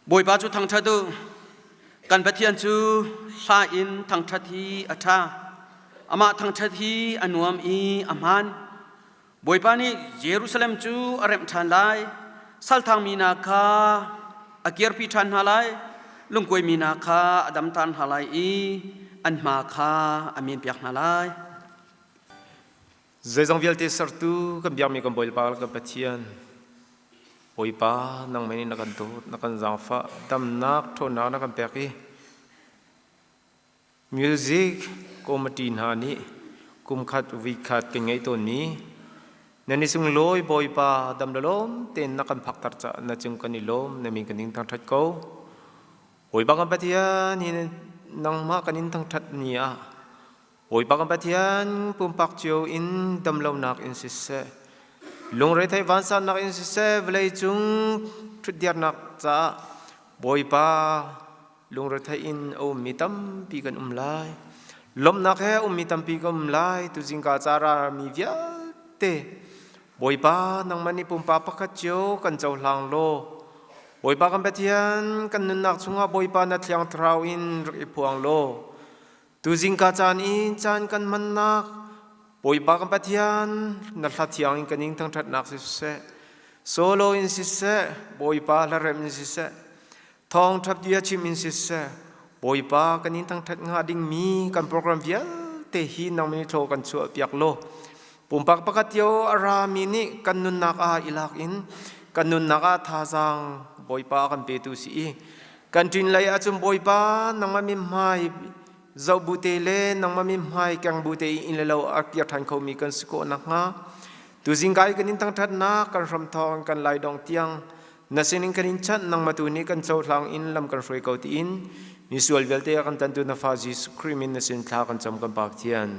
Bawipa cu thangṭhat u. Kan Pathian cu hla in thangṭhat hi a ṭha. Amah thangṭhat hi a nuam i a hmaan. Bawipa nih Jerusalem cu a remh ṭhan lai. Salthangmi hna kha a kirpi ṭhan hna lai. Lungkuaimi hna kha a dam ṭhan hna lai i an hma kha a menpiak hna lai. Zeizong vialte sertu kan biakmi kan Bawipa le kan Pathian, Bawipa nangmah nih na kan dawt, na kan zaangfah, damnak, ṭhawnnak na kan pek i music committee hna nih kumkhat vuikhat kan ngeih tawnmi nan i sunglawi Bawipa dam le lawm tein na kan phakter caah na cung kan i lawm, na min kan in thangṭhat ko. Bawipa kan Pathian, hi nangmah kan in thangṭhat ni ah Bawipa kan Pathian pumpak cio in damlonak in siseh, lungretheih vansannak in siseh, vawleicung ṭhutdirnak caah Bawipa lungretheih in a ummi tampi kan um lai. Lawmhnak he a ummi tampi kan um lai. Tuzingka ca rami vialte Bawipa nangmah nih pumpak pakhat cio kan cohlang law Bawipa kan Pathian kan nunnak chungah Bawipa na Thiang Thlarau in rak i phuang law Tuzingka caan i caan kan hmannak Bawipa kan Pathian na hla thiang in kan ing thangṭhatnak siseh, solo in siseh, Bawipa hlaremh in siseh, thawngṭha bia chim in siseh, Bawipa kan in thangṭhat hnga dingmi kan program vialte hi nangmah nih thlaw kan chuah piak law pumpak pakhat cio a rami nih kan nunnak ah i lak in kan nunnak ah thazaang Bawipa a kan petu si i Kan ṭin lei ahcun Bawipa nangmah mithmai zoh bu te le nangmah mithmai keng bu te in le lo a kir ṭhan khomi kan si khawh nakhnga tuzing ka i kan in thangṭhatnak kan hram thawng kan lai dong tiang na sinin kan in chanh nangmah tu nih kan cohlang in lam kan hruai ko tiin misual vialte a kan tantu na fa Jesuh Khrih min na sin thla kan cam kan Pa Pathian.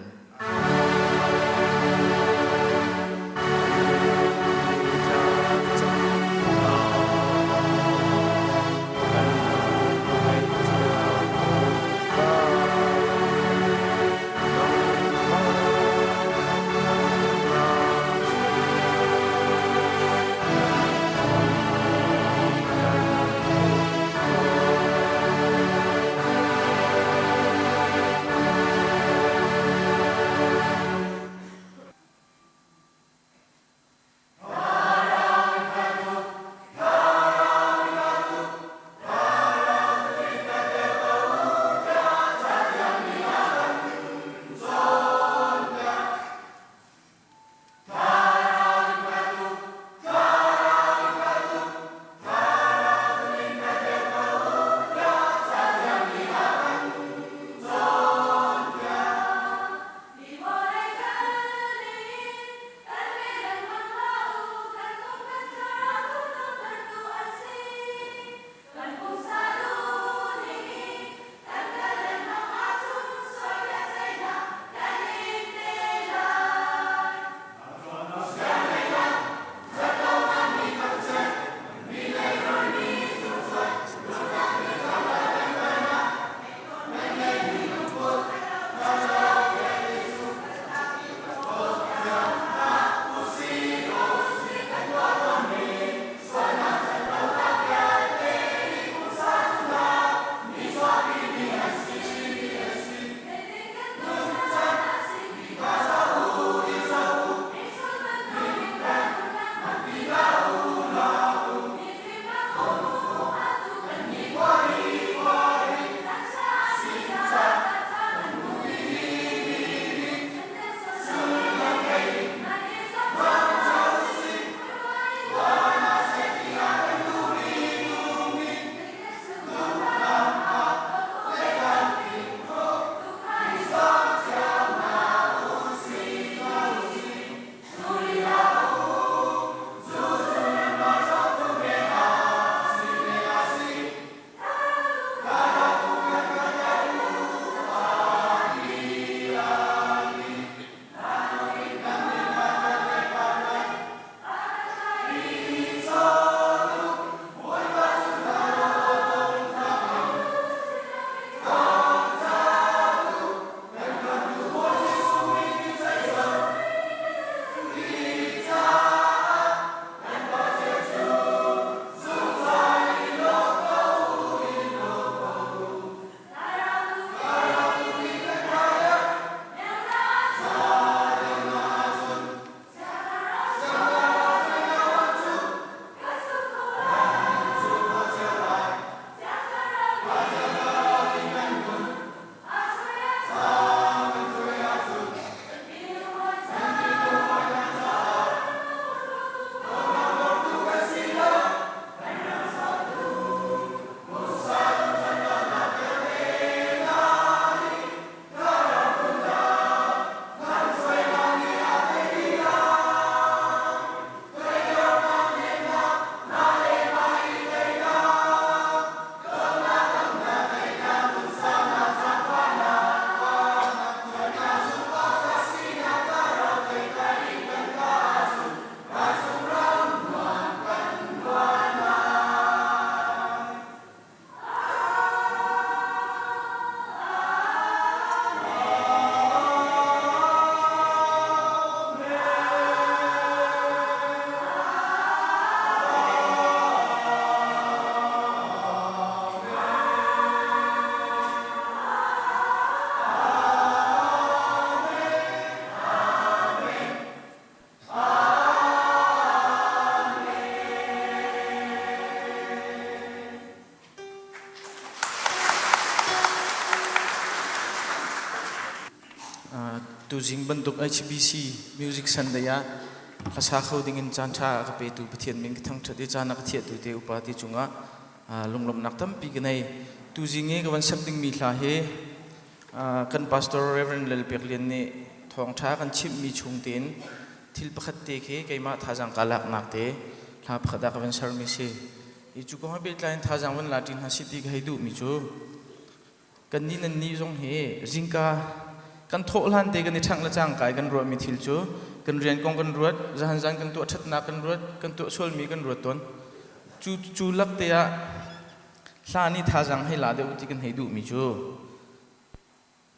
Tuzing bantuk HBC Music Sunday ah hlasa kho dingin caan ṭha a ka petu Pathian min ka thangṭhat i caan a ka thiahtu te upa ti cungah lunglawmhnak tampi ka nei. Tuzing i ka van sak dingmi hla hi kan pastor Reverend Lal Pek Lian nih thawngṭha kan chimhmi chung tein thil pakhat te khi keimah thazaang ka laknak te hla pakhat ah ka van sermi si. Hi cu kong he pehtlai in thazaang van la ṭi hna sih ti ka hei duhmi cu kannih nannih zong hi zingka kan thawh hlan te kan i ṭhangh le cangka i kan ruahmi thil cu kan rian kong kan ruat, zahan zan kan tuah ṭhatnak kan ruat, kan tuah sualmi kan ruat tawn. Cu cu lak te ah hla nih thazaang hei la deuh ti kan hei duhmi cu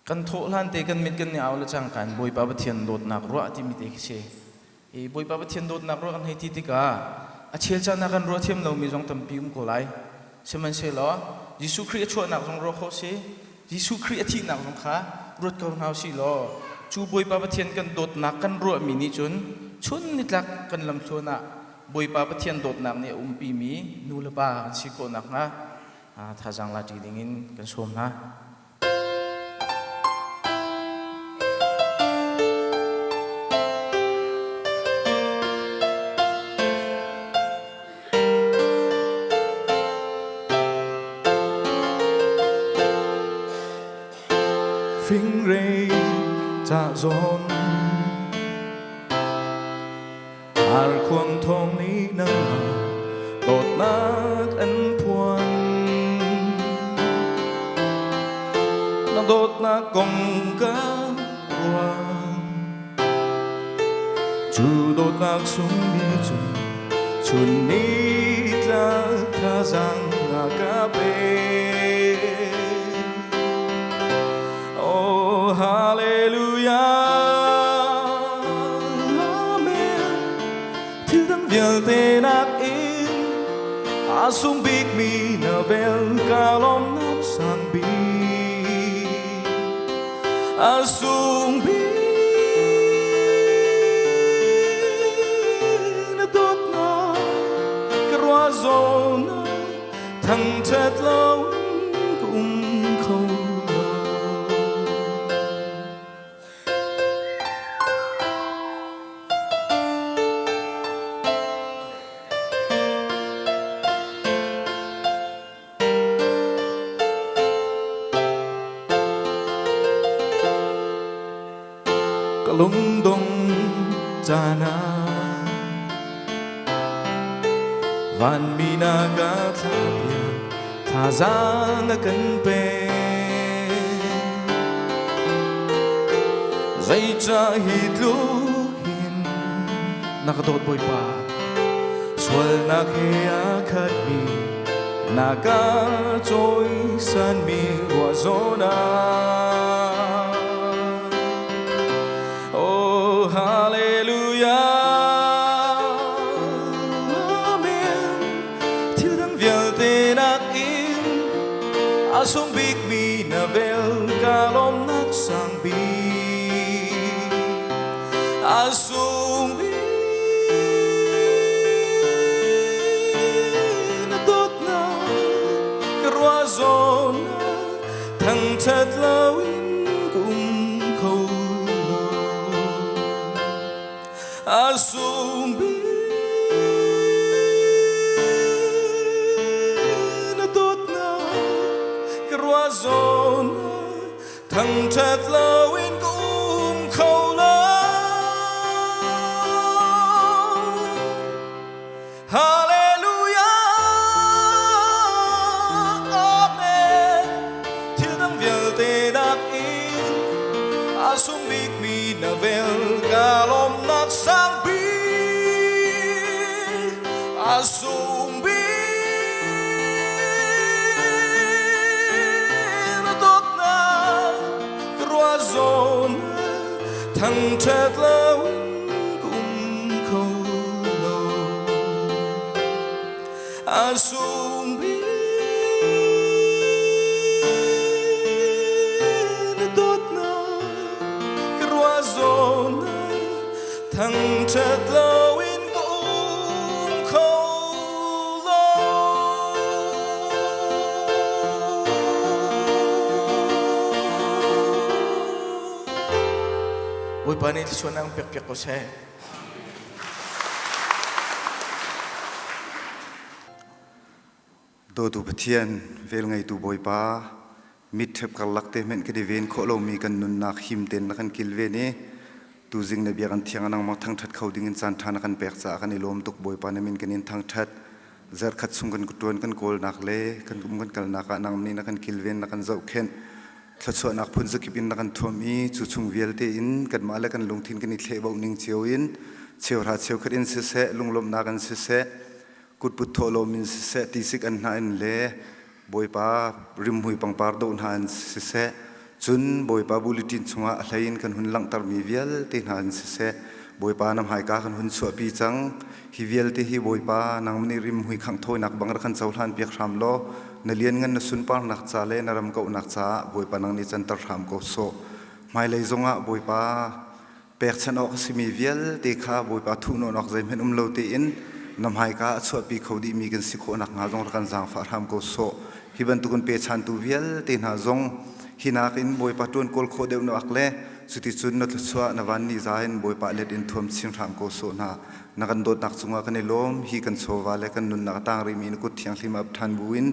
kan thawh hlan te kan mit kan i au le cangka in Bawipa Pathian dawtnak ruah timi te khi si. I Bawipa Pathian dawtnak ruah kan hei ti tikah a chel caan ah kan ruah thiam lomi zong tampi um ko lai. Sihmanhsehlaw Jesuh Khrih a chuahnak zong ruah khawh si, Jesuh Khrih a thihnak zong kha ruat ko hna usih law cu Bawipa Pathian kan dawtnak kan ruahmi nih cun chun nitlak kan lamthluan ah Bawipa Pathian dawtnak nih a umpimi nu le pa kan si khawh nakhnga thazaang la ṭi dingin kan sawm hna. Fingrei ca zawn Arkhuang thawng nih nangmah dawtnak an phuan. Na dawtnak kong ka ruang. Cu dawtnak sung ni cun chun ni tlak thazaang na ka pe. Oh, hallelujah. Amen. Thil dang vialte nakin a sung bikmi na vel ka lawmnak sang bik. A sung bik na dawtnak ka ruah zawn thangṭhat lo in ka um kho lo. Ka lungdong caan ah vanmi na ka thlahpiak thazaang a kan pek. Zeicah hi tluk hin na ka dawt Bawipa sualnak he aa khatmi na ka cawisanmi ruah zawn ah. Oh, hallelujah. Amen. Thil dang vialte nakin a sung bikmi na vel ka lawmnak sang bik. A sung bik na dawtnak ka ruah zawn thangṭhat loin ka um kho lo. A sung bik na dawtnak ka ruah zawn thangṭhat loin ka um kho lo. Hallelujah, Amen. Thil dang vialte nakin a sung bikmi na vel ka lawmnak sang bik. A sung bik na dawtnak ka ruah zawn thangṭhat loin ka um kho lo. A sung bik na dawtnak ka ruah zawn thangṭhat loin ka um kho lo. Bawipa nih thluachuahnak in pek piak ko seh. Dawtu Pathian, velngeitu Bawipa, mit ṭhep karlak te hmenh kan i ven khawh lomi kan nunnak him tein na kan kilven i tuzing na biakinn thiang ah nangmah thangṭhat kho dingin caan ṭha na kan pek caah kan i lawm tuk. Bawipa na min kan in thangṭhat. Zarhkhat chung kan ṭuan kan kawlnak le kan um kan kalnak ah nang nih na kan kilven na kan zohkhenh. Thluachuahnak phun zakip in na kan thuamh i cu chung vialte in kanmah le kan lungthin kan i thlehboh ning cio in cheuhra cheukhat in siseh, lunglawmhnak in siseh, kutput thawhlawm in siseh, tisik an hna in le Bawipa rimhmui pangpar dawh hna in siseh, cun Bawipa bulletin chungah a hlei in kan hun langhtermi vialte hna in siseh, Bawipa na hmaika kan hun chuahpi cang. Hi vialte hi Bawipa nang nih rimhmui khangh thawinak bang rak kan cohlan piak hram law, na lianngan na sunparnak ca le na ram kauhnak caah Bawipa nang nih canter hram ko sawh. Hmailei zongah Bawipa pekchanh awk a simi vialte kha Bawipa thuhnawh awk zeihmanh um lo tein na hmaika a chuahpi kho dihmi kan si khawh nakhnga zong rak kan zaangfah hram ko sawh. Hi bantukin pechantu vialte hna zong hi nakin Bawipa ṭuan kawl khawh deuh nak le cuticun na thluachuah na van ni za in Bawipa let in thuam chin hram ko sawh hna. Na kan dawtnak cungah kan i lawm. Hi kan chawva le kan nunnak a tang rihmi na kut thianghlim ap ṭhan buin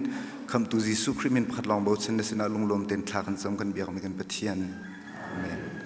Khamhtu Jesuh Khrih min pakhat lawng bochan na sinah lunglawm tein thla kan cam kan biakmi kan Pathian. Amen.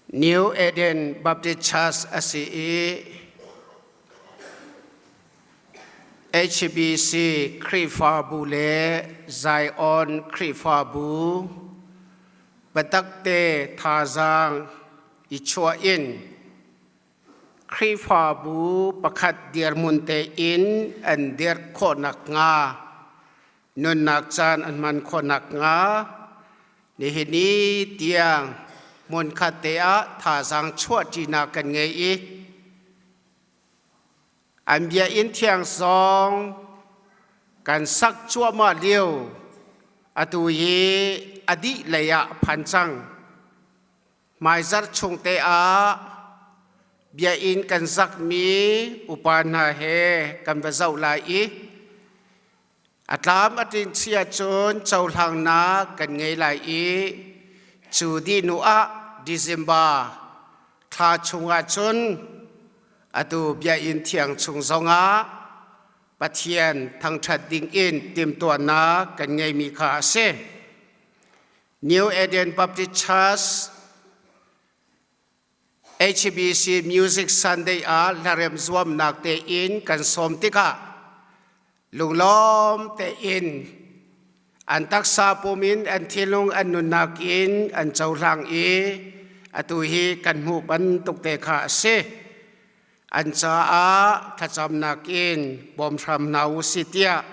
New Eden Baptist Church a si i HBC Khrihfabu le Zion Khrihfabu biatakte thazaang i chuah in Khrihfabu pakhat dirhmun tein an dirh khawh nakhnga nunnak caan an hman khawh nakhnga nihin ni tiang hmunkhat te ah thazaang chuahṭinak kan ngei i an biakinn thiang zong kan sak cuahmah lio atu hi a dih lei ah a phan cang. Hmaizarh chung te ah biakinn kan zakmi upa hna he kan va zoh lai i a tlam a tlin si ahcun cohlangnak kan ngei lai i cu dih hnu ah December thla chung ahcun atu biakinn thiang chung zongah Pathian thangṭhat dingin timhtuahnak kan ngeimi kha a si. New Eden Baptist Church HBC Music Sunday ah hlarem zuamnak tein kan sawm tikah lunglawm tein an taksa pum in an thinlung an nunnak in an cohlang i atu hi kan hmuh bantuk te kha a si. An caah thlacamnak in bawm hram hna u si tiah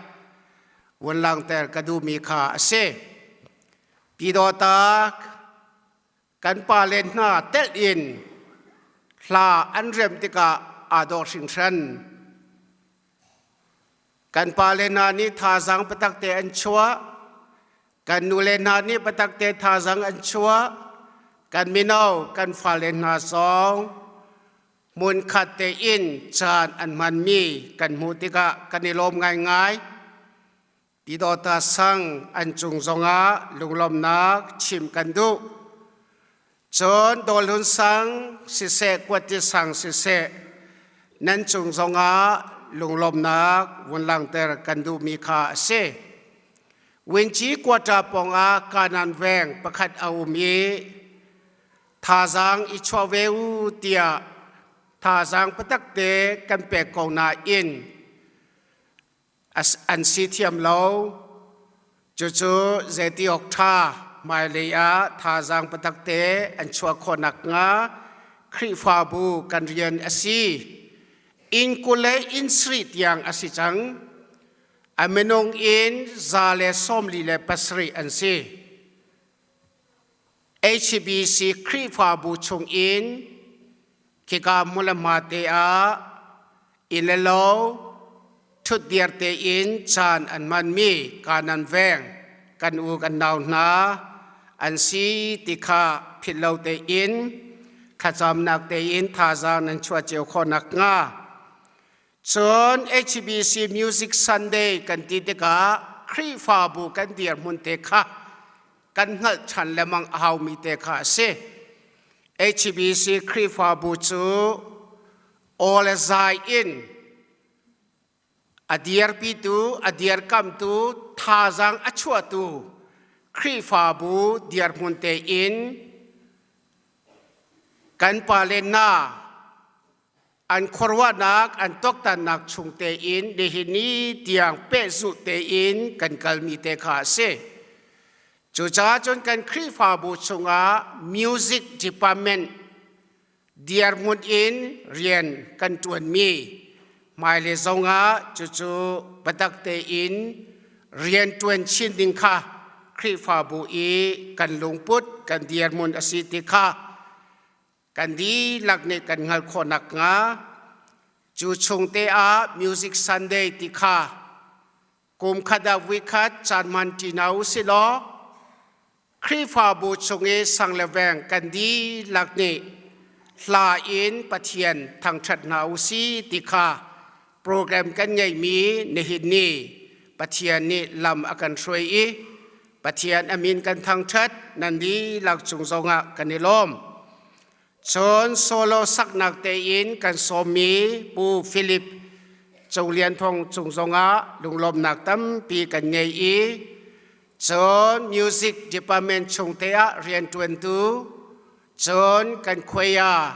vun langhter ka duhmi kha a si. Pyidawtak kan pale hna telh in hla an rem tikah aa dawh hringhran. Kan pale hna nih thazaang patak te an chuah. Kan nule hna nih patak te thazaang an chuah. Kan mino, kan fale hna zong hmunkhat tein caan an hmanmi kan hmuh tikah kan i lawm ngaingai. Pyidawta sang an cung zongah lunglawmhnak chim kan duh. Cun Dawlhun sang siseh, Kuati sang siseh, nan cung zongah lunglawmhnak vun langhter kan duhmi kha a si. Winci quarter pawngah Kanan veng pakhat a um i thazaang i chuah ve u tiah thazaang patak te kan pek ko nain an si thiam lo. Cucu zeiti awk ṭha hmailei ah thazaang patak te an chuah khawh nakhnga Khrihfabu kan rian a si. Inn 20 le inn 70 tiang a si cang. A minung in 147 an si. HBC Khrihfabu chungin khika hmun le hma te ah inn le lo ṭhutdir tein caan an hmanmi Kanan veng kan u kan nau hna an si ti kha philh lo tein thlacamnak tein thazaang nan chuah cio khawh nakhnga. Cun HBC Music Sunday kan ti tikah Khrihfabu kan dirhmun te kha kan hngalh ṭhan lengmang a haumi te kha a si. HBC Khrihfabu cu aw le zai in a dirpitu, a dirkamtu, thazaang a chuahtu Khrihfabu dirhmun tein kan pale hna an khuaruahnak an tuaktannak chung tein nihin ni tiang pehzulh tein kan kalmi te kha a si. Cucaah cun kan Khrihfabu chungah music department dirhmun in rian kan ṭuanmi hmailei zongah cucu biatak tein rian ṭuan chin ding kha Khrihfabu i kan lungput kan dirhmun a si ti kha kan dihlak nih kan hngalh khawh nakhnga cu chung te ah Music Sunday ti kha kum khat ah vuikhat caan hman ṭi hna u si law Khrihfabu chung i sang le veng kan dihlak nih hla in Pathian thangṭhat hna u si ti kha program kan ngeihmi nihin ni Pathian nih lam a kan hruai i Pathian a min kan thangṭhat nan dihlak cung zongah kan i lawm. Cun solo saknak tein kan sawmmi Pu Philip Cung Lian Thong cung zongah lunglawmnak tampi kan ngei i cun music department chung te ah rianṭuantu. Cun kan choir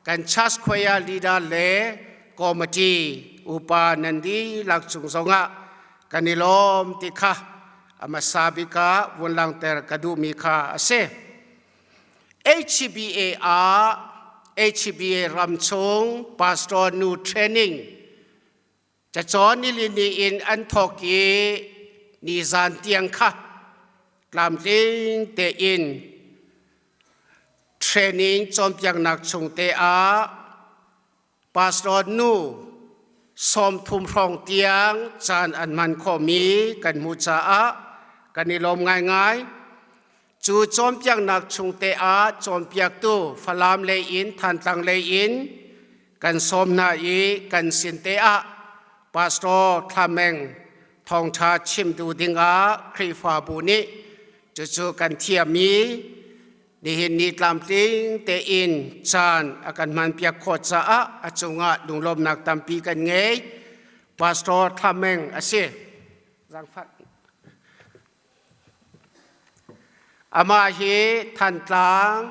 kan church choir leader le committee upa nan dihlak cung zongah kan i lawm ti kha a hmasa bik ah vun langhter ka duhmi kha a si. HBA ah HBA ramchung pastor nu training cacawn nilini in an thawk i nizan tiang kha tlamtling tein training cawnpiaknak chung te ah pastor nu 30 hrawng tiang caan an hman khawhmi kan hmuh caah kan i lawm ngaingai. Cu cawnpiaknak chung te ah cawnpiaktu Falam lei in Thantlang lei in kan sawm hna i kan sin te ah Pastor Thlameng thawngṭha chimtu dingah Khrihfabu nih cucu kan thiam i nihin ni tlamtling tein caan a kan hmanpiak khawh caah a cungah lunglawmnak tampi kan ngei. Pastor Thlameng a si. Zaangfah. Amah hi Thantlang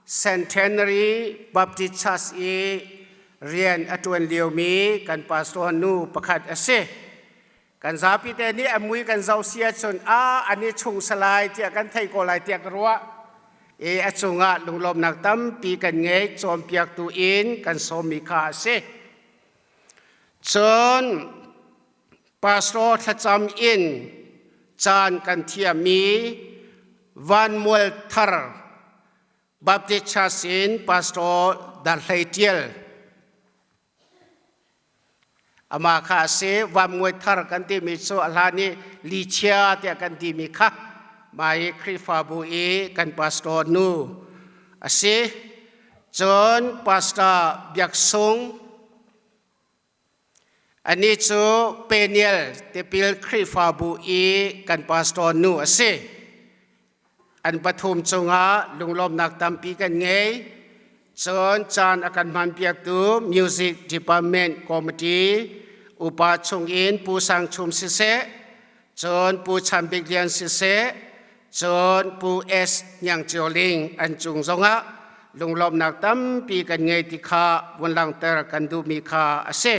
Centenary Baptist Church i rian a ṭuan liomi kan pastor nu pakhat a si. Kan zapi te nih a mui kan zoh si ahcun a an i chung salai tiah kan thei ko lai tiah ka ruah. I a cungah lunglawmnak tampi kan ngei cawnpiaktu in kan sawmmi kha a si. Cun Pastor thlacam in caan kan thiammi Vanmual Thar Baptist Church in Pastor Dar Hlei Ṭial amah kha a si. Vanmual Thar kan timi cu a hlan i Lichia tiah kan timi kha mah hi Khrihfabu i kan pastor nu a si. Cun Pastor Biak Sung Anih cu Peniel tipil Khrihfabu i kan pastor nu a si. An pathum cungah lunglawmnak tampi kan ngei. Cun caan a kan hmanpiaktu Music Department Committee upa chungin Pu Sang Chum siseh, cun Pu Chan Bik Lian siseh, cun Pu S. Hniang Cio Ling an cung zongah lunglawmhnak tampi kan ngei ti kha vun langhter kan duhmi kha a si.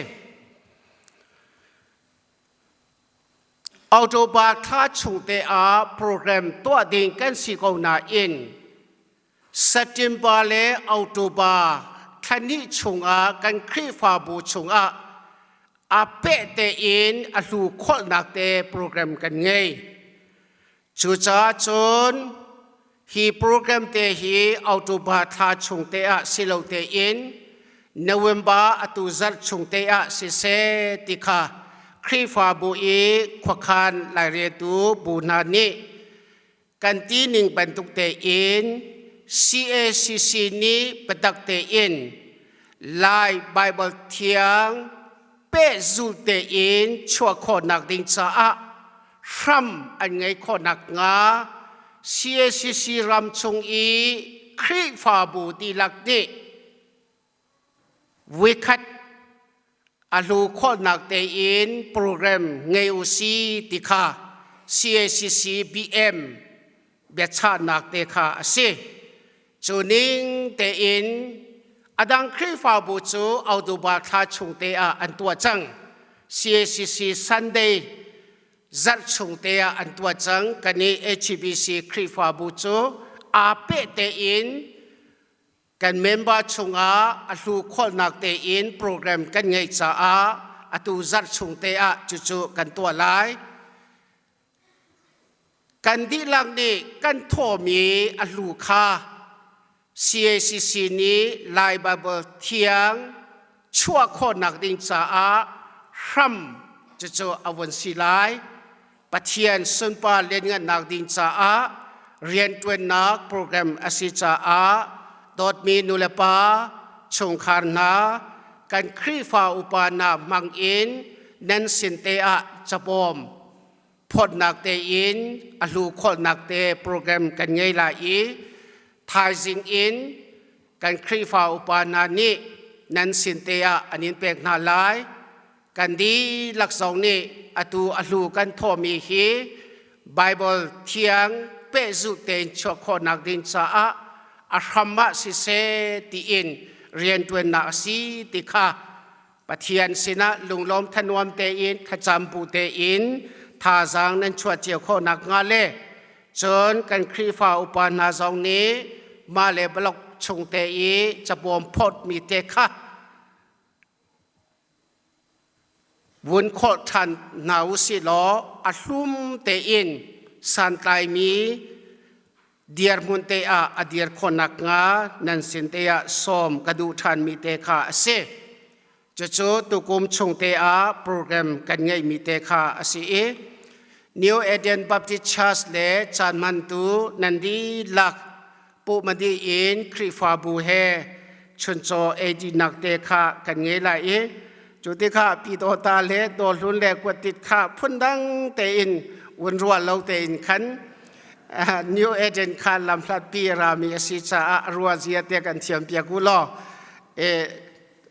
October thla chung te ah program tuah ding kan si ko nain September le October thla hnih chungah kan Khrihfabu chungah a peh tein a hlu kholhnak te program kan ngei. Cucaah cun hi program te hi October thla chung te ah si lo tein November atu zarh chung te ah siseh ti kha Khrihfabu i khuakhan laireltu bu hna nih kan ti ning bantuk tein CACC nih biatak tein Lai Baibal Thiang pehzul tein chuah khawhnak ding caah hram an ngeih khawh nakhnga CACC ram chung i Khrihfabu dihlak nih vuikhat a hlu khawhnak tein program ngei u si ti kha CACC BM biachahnak te kha a si. Cu ning tein a dang Khrihfabu cu October thla chung te ah an tuah cang. CACC Sunday zarh chung te ah an tuah cang. Kan i HBC Khrihfabu cu aa peh tein kan member chungah a hlu khawlnak tein program kan ngeih caah atu zarh chung te ah cucu kan tuah lai. Kan dihlak nih kan thawhmi a hlu kha CACC nih Lai Baibal Thiang chuah khawhnak ding caah hram cucu a vun si lai. Pathian sunpar lianngannak ding caah rianṭuannak program a si caah dawtmi nulepa chungkhar hna kan Khrihfa upa hna hmang in nan sin te ah cabawm phawtnak tein a hlu khawlnak te program kan ngei lai i thaizing in kan Khrihfa upa hna nih nan sin te ah an in pek hna lai. Kan dihlak zong nih atu a hlu kan thawhmi hi Bible thiang pehzulh tein chuah khawhnak ding caah a a hram ah siseh tiin rianṭuannak a si ti kha Pathian sinah lunglawm thanuam tein thlacam bu tein thazaang nan chuah cio khawh nakhnga le cun kan Khrihfa upa hna zong nih mah le blok chung te i cabawm phawtmi te kha vun khawlh ṭhan hna u sih law a hlum tein santlaimi dirhmun te ah a dir khawh nakhnga nan sin te ah sawm ka duh ṭhanmi te kha a si. Cucu tukum chung te ah program kan ngeihmi te kha a si i New Eden Baptist Church le caan hmantu nan dihlak puhmadi in Khrihfabu he chuncaw eidinak te kha kan ngei lai i cu tikah Pyidawta le Dawhlun le Kuatit kha phundang tein vun ruah lo tein khan New Eden kha lamhlatpi rami a si caah ruazia te kan thiam piak u law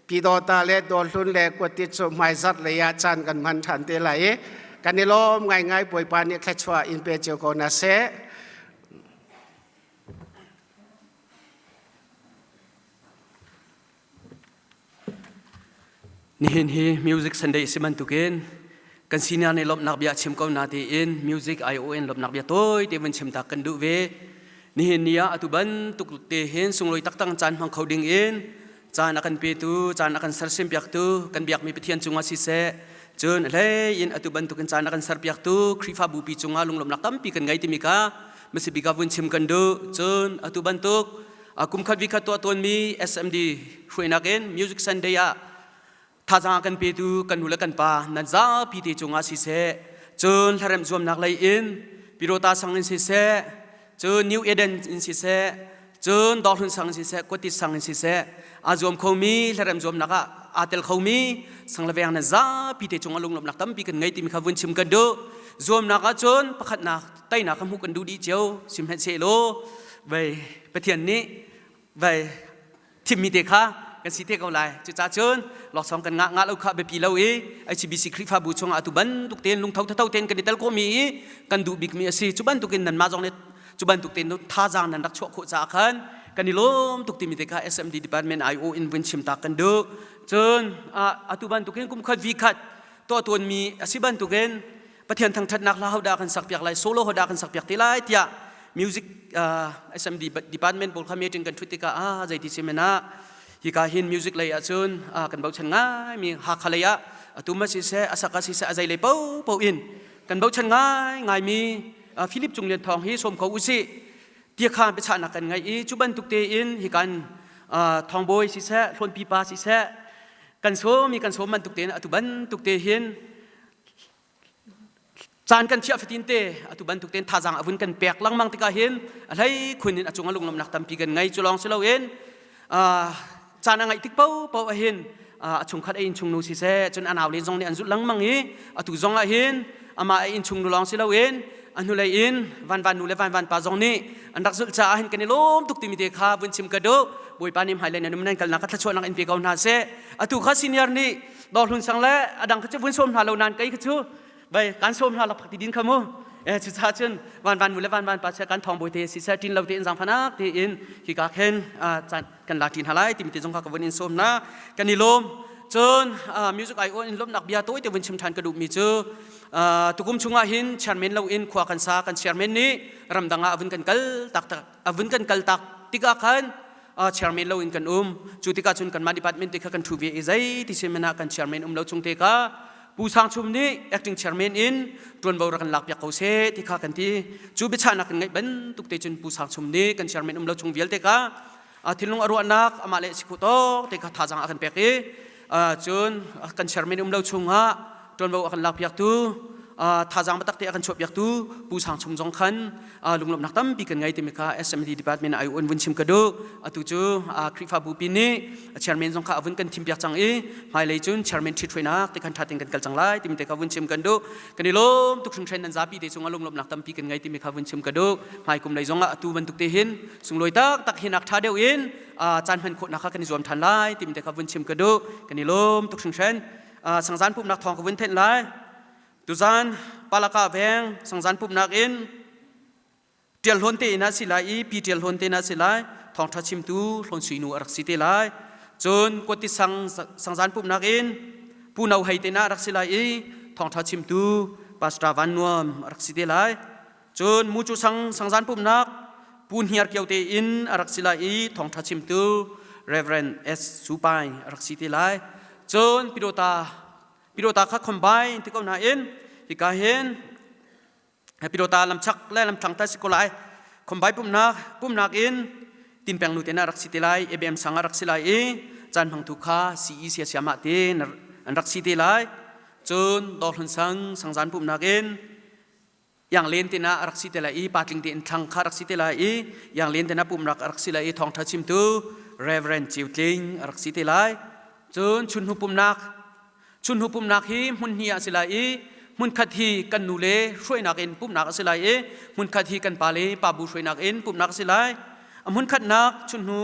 Pyidawta le Dawhlun le Kuatit cu hmaizarh lei ah caan kan hman ṭhan te lai i kan i lawm ngaingai. Bawipa nih thluachuah in pe cio ko hna seh. Nihin hi Music Sunday si bantukin kan senior nih lawmhnak bia chim ko na tiin Music ION lawmhnak bia tawi te vun chim tak kan duh ve. Nihin ni ah atu bantuk te hin sunglawi taktak caan hmang kho ding in caan a kan petu, caan a kan sersiam piaktu kan biakmi Pathian cungah siseh, cun hlei in atu bantukin caan a kan serpiaktu Khrihfabu pi cungah lunglawmhnak tampi kan ngei timi kha Mississippi vun chim kan duh. Cun atu bantuk kum khat vi khat tuah tawnmi SMD hruainak in Music Sunday ah thazaang kan petu kan nu le kan pa nan zapi te cungah siseh, cun hlaremh zuamnak lei in Pirota sang in siseh, cun New Eden in siseh, cun Dawhlun sang in siseh, Kuatit sang in siseh, aa zuam khomi hlaremh zuamnak ah aa tel khomi sang le veng nan zapi te cungah lunglawmhnak tampi kan ngei timi kha vun chim kan duh. Zuamnak ah cun pakhatnak teinak kha hmuh kan duh dih cio sihmanhsehlaw vei Pathian nih vei thimmi te kha kan si te ko lai. Cucaah cun laksawng kan ngah ngah lo kha biapi lo i HCBC Khrihfabu chungah atu bantuk tein lungtho thatho tein kan i tel khawhmi i kan duh bikmi a si. Cu bantukin nanmah zong nih cu bantuk tein thazaang nan rak chuah khawh caah khan kan i lawm tuk timi te kha SMD Department IO in vun chim ta kan duh. Cun atu bantukin kum khat vi khat tuah tuanmi a si bantukin Pathian thangṭhatnak hla hodah kan sak piak lai, solo hodah kan sak piak te lai tiah music SMD department pawl kha meeting kan ṭhut tikah ah zeiti si men ah hika hin music lei ahcun kan bochan ngai mi Hakha lei ah atu ma siseh a saka siseh a zei lei po po in kan bochan ngai ngai mi Philip Cung Lian Thawng hi sawm ko usih tia kha biachahnak kan ngai i cu bantuk tein hikan thawngbawi siseh hlawnpi pa siseh kan sawm i kan sawm bantuk tein atu bantuk te hin Caan kan chiah fatin te atu bantuk tein thazaang a vun kan pek lengmang tikah hin a hlei khun in a cung a lunglawmhnak tampi kan ngei. Cu lawng si loin caan a ngaih tik paohpaoh ah hin a chungkhat a innchungnu siseh, cun a naule zong nih an zulh lengmang i atu zong ah hin amah a innchungnu lawng si loin a hnulei in vanvan nu le vanvan pa zong nih an rak zulh caah hin kan i lawm tuk timi te kha vun chim ka duh. Bawipa nih hmailei nan um nan kalnak kha thluachuahnak in pe ko hna seh. Atu kha senior nih Dawhlun sang le adang kha cu vun sawm hna lo nan kei kha cu bai kan sawm hna lak ti din kha mu e cu cha cun van van mu le van van pa che kan thong boi te si se tin lo te in zang fanak te in hi ka khen kan la tin halai timi te zong kha ka vun in sawm na kan i lawm. Cun music ai in lawmnak bia toi te vun chim than ka duh mi cu tukum chungah hin chairman lo in khua kan sa. Kan chairman nih ramdang ah avun kan kal tak tak avun kan kal tak tikah khan chairman lo in kan um. Cu tikah cun kanmah department te kha kan thu ve i zei ti sin ah kan chairman um lo chung te kha Pu Sang Chum nih acting chairman in tuanvo rak kan lak piak ko seh ti kha kan ti. Cu biachahnak kan ngeih bantuk te cun Pu Sang Chum nih kan chairman um lo chung vialte kha thinlung a ruahnak amah le sikhu tawk te kha thazaang a kan pek i cun kan chairman um lo chungah tuanvo a kan lak piaktu, thazaang biatak te a kan chuah piaktu Pu Sang Chum zong khan lunglawmhnak tampi kan ngei timi kha SMD department ai un vun chim ka duh. Atu cu Khrihfabu pi nih chairman zong kha a vun kan thim piak cang i hmailei cun chairman ṭhithruainak te khan ṭha tein kan kal cang lai timi te kha vun chim kan duh. Kan i lawm tuk hringhran. Nan zapi te cungah lunglawmhnak tampi kan ngei timi kha vun chim ka duh. Hmai kum lei zong ah atu bantuk te hin sunglawi tak tak hinak ṭha deuh in caan hman khawhnak kha kan i zuam ṭhan lai timi te kha vun chim ka duh. Kan i lawm tuk hringhran. Sangzan pumhnak thawng ka vun thenh lai. Tuzan Palaka veng sangzan pumhnak in. Ṭial Hlawn te inn ah si lai i Pi Ṭial Hlawn te inn ah si lai. Thawngṭha chimtu Hlawn Sui nu a rak si te lai. Cun Kuati sang sangzan pumhnak in Pu No Hei te inn ah a rak si lai i thawngṭha chimtu Pastor Van Nuam a rak si te lai. Cun Mucu sang sangzan pumhnak Pu Hniar Kio te inn a rak si lai i thawngṭha chimtu Reverend S. Supai a rak si te lai. Cun Pidota Pidota kha combine ti ko nain hika hin Pidota lamchak le lamthlang ta si ko lai. Khombai pumnak pumnak in tinpeng nu te na rak si te lai ABM sang a rak si lai i caan hmangtu kha CE sia siama te an rak si te lai. Cun Dawrhlun sang sangzan pumnak in yang len te na rak si te lai i patling te in thlang kha rak si te lai i yang len te na pumrak a rak si lai i thawngtha chimtu Reverend Ciu Tling a rak si te lai. Cun chunhnu pumnak Chunhnu pumhnak hi hmun hnih ah a si lai i hmunkhat hi kan nu le hruainak in pumhnak a si lai i hmunkhat hi kan pa le pa bu hruainak in pumhnak a si lai. A hmunkhatnak chunhnu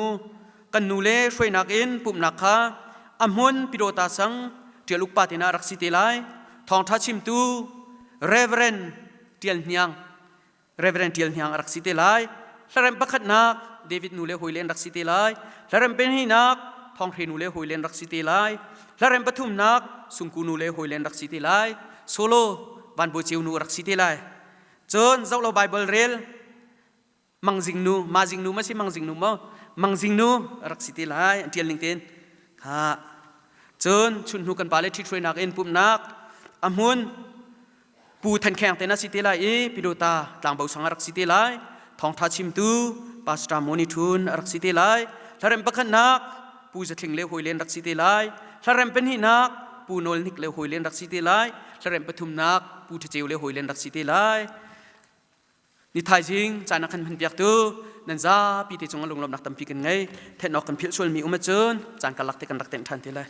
kan nu le hruainak in pumhnak kha a hmun Pidota sang Ṭial Uk pa te rak si te lai. Thawngṭha chimtu Reverend Ṭial Hniang Reverend Ṭial Hniang a rak si te lai. Hlaremh pakhatnak David nu le hawile an rak si te lai. Hlaremh pahnihnak Thawng Hre nu le hawile an rak si te lai. Hlaremh pathumnak Sungku nu le hawile an rak si te lai. Solo Van Bawi Ceu nu a rak si te lai. Cun zohlo Bible rel Mangzing nu, Mazing nu ma si Mangzing nu maw? Mangzing nu a rak si te lai an ṭial ning tein. Kha. Cun chunhnu kan pale ṭhithruainak in pumhnak a hmun Pu Than Kheng te na si te lai i Pidota tlangbo sang a rak si te lai. Thawngtha chimtu Pastor Moni Thun a rak si te lai. Hlarem pakhatnak Pu Zathling le hawi len rak si te lai. Hlarem pahnihnak Pu Nawl Hnik le hawi len rak si te lai. Hlarem pathumnak Pu Thaceu le hawi len rak si te lai. Ni thaizing caan a kan hman piaktu nan zapi te cung ah lunglawmhnak tampi kan ngei. Thenh awk kan philh sualmi um ahcun caan karlak te kan rak tenh ṭhan te lai.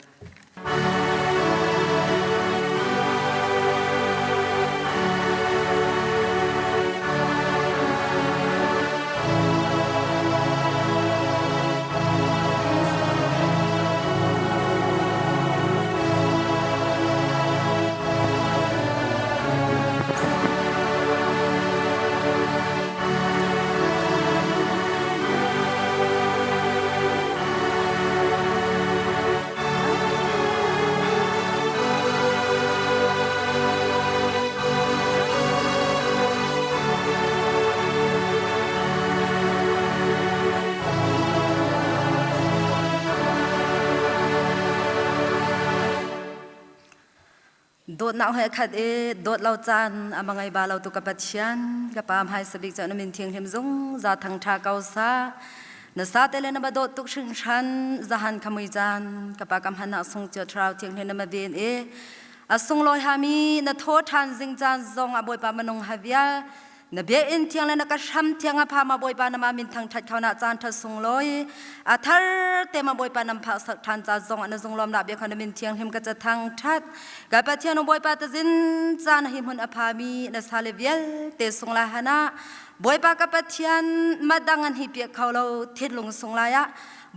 Dawtnak he khat i dawt lo caan a mangai ba lo tu ka Pathian ka pa hmai sabik cu na min thianghlim zungzal thangtha ko sa na sa te le na ba dawt tuk hringhran zahan khamui caan ka pa kam han sung cio thlarau thianghlim na ma ven i a sunglawi hami na thaw ṭhan zing caan zong a bawipa manung ha vial Na biakinn thiang le na ka hram thiang a pha ma Bawipa na ma min thang that khau na caan tha sunglawi a thar te ma Bawipa nam phak sak than ca zong na zunglom na bia kha na min thiang hlim ka ca thang that ka Pathian Bawipa ta zin caan hi hmun a pha mi na sale vialte sungla hana Bawipa ka Pathian madang an hi pia kho lo thinlung sunglai ah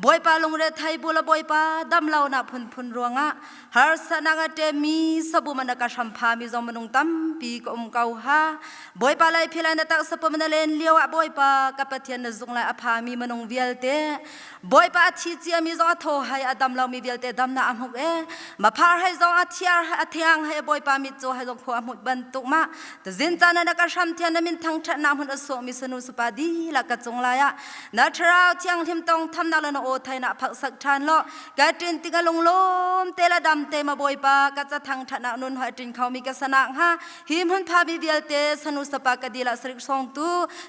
Bawipa lungre thai bula Bawipa dam lo na phunphun ruangah harsanak a ṭemi sabum na ka hram phami zong minung tampi ka um ko ha Bawipa lai philai na tak sapum na len lio ah Bawipa ka Pathian na zung lai a phami minung vialte Bawipa a thi ciami zong a thaw hai a dam lomi vialte dam na a hmuk e maphar hai zong a thiar a thiang hai Bawipa mit caw hai zong khua a hmut bantuk ma tazin caan na ka hram thian na min thangṭhat na hmun a sawhmi sanu supa dihlak ka cung lai ah na thlarau thianghlim tong thamnak le na aw thai na phak sak ṭhan lo Ka ṭin tik a lunglawm te la dam te ma Bawipa ka ca thang ṭhatnak nun hoi ṭin kho mi ka sanak hnga hi hmun pha mi vialte sanu sapa ka dila sarik song tu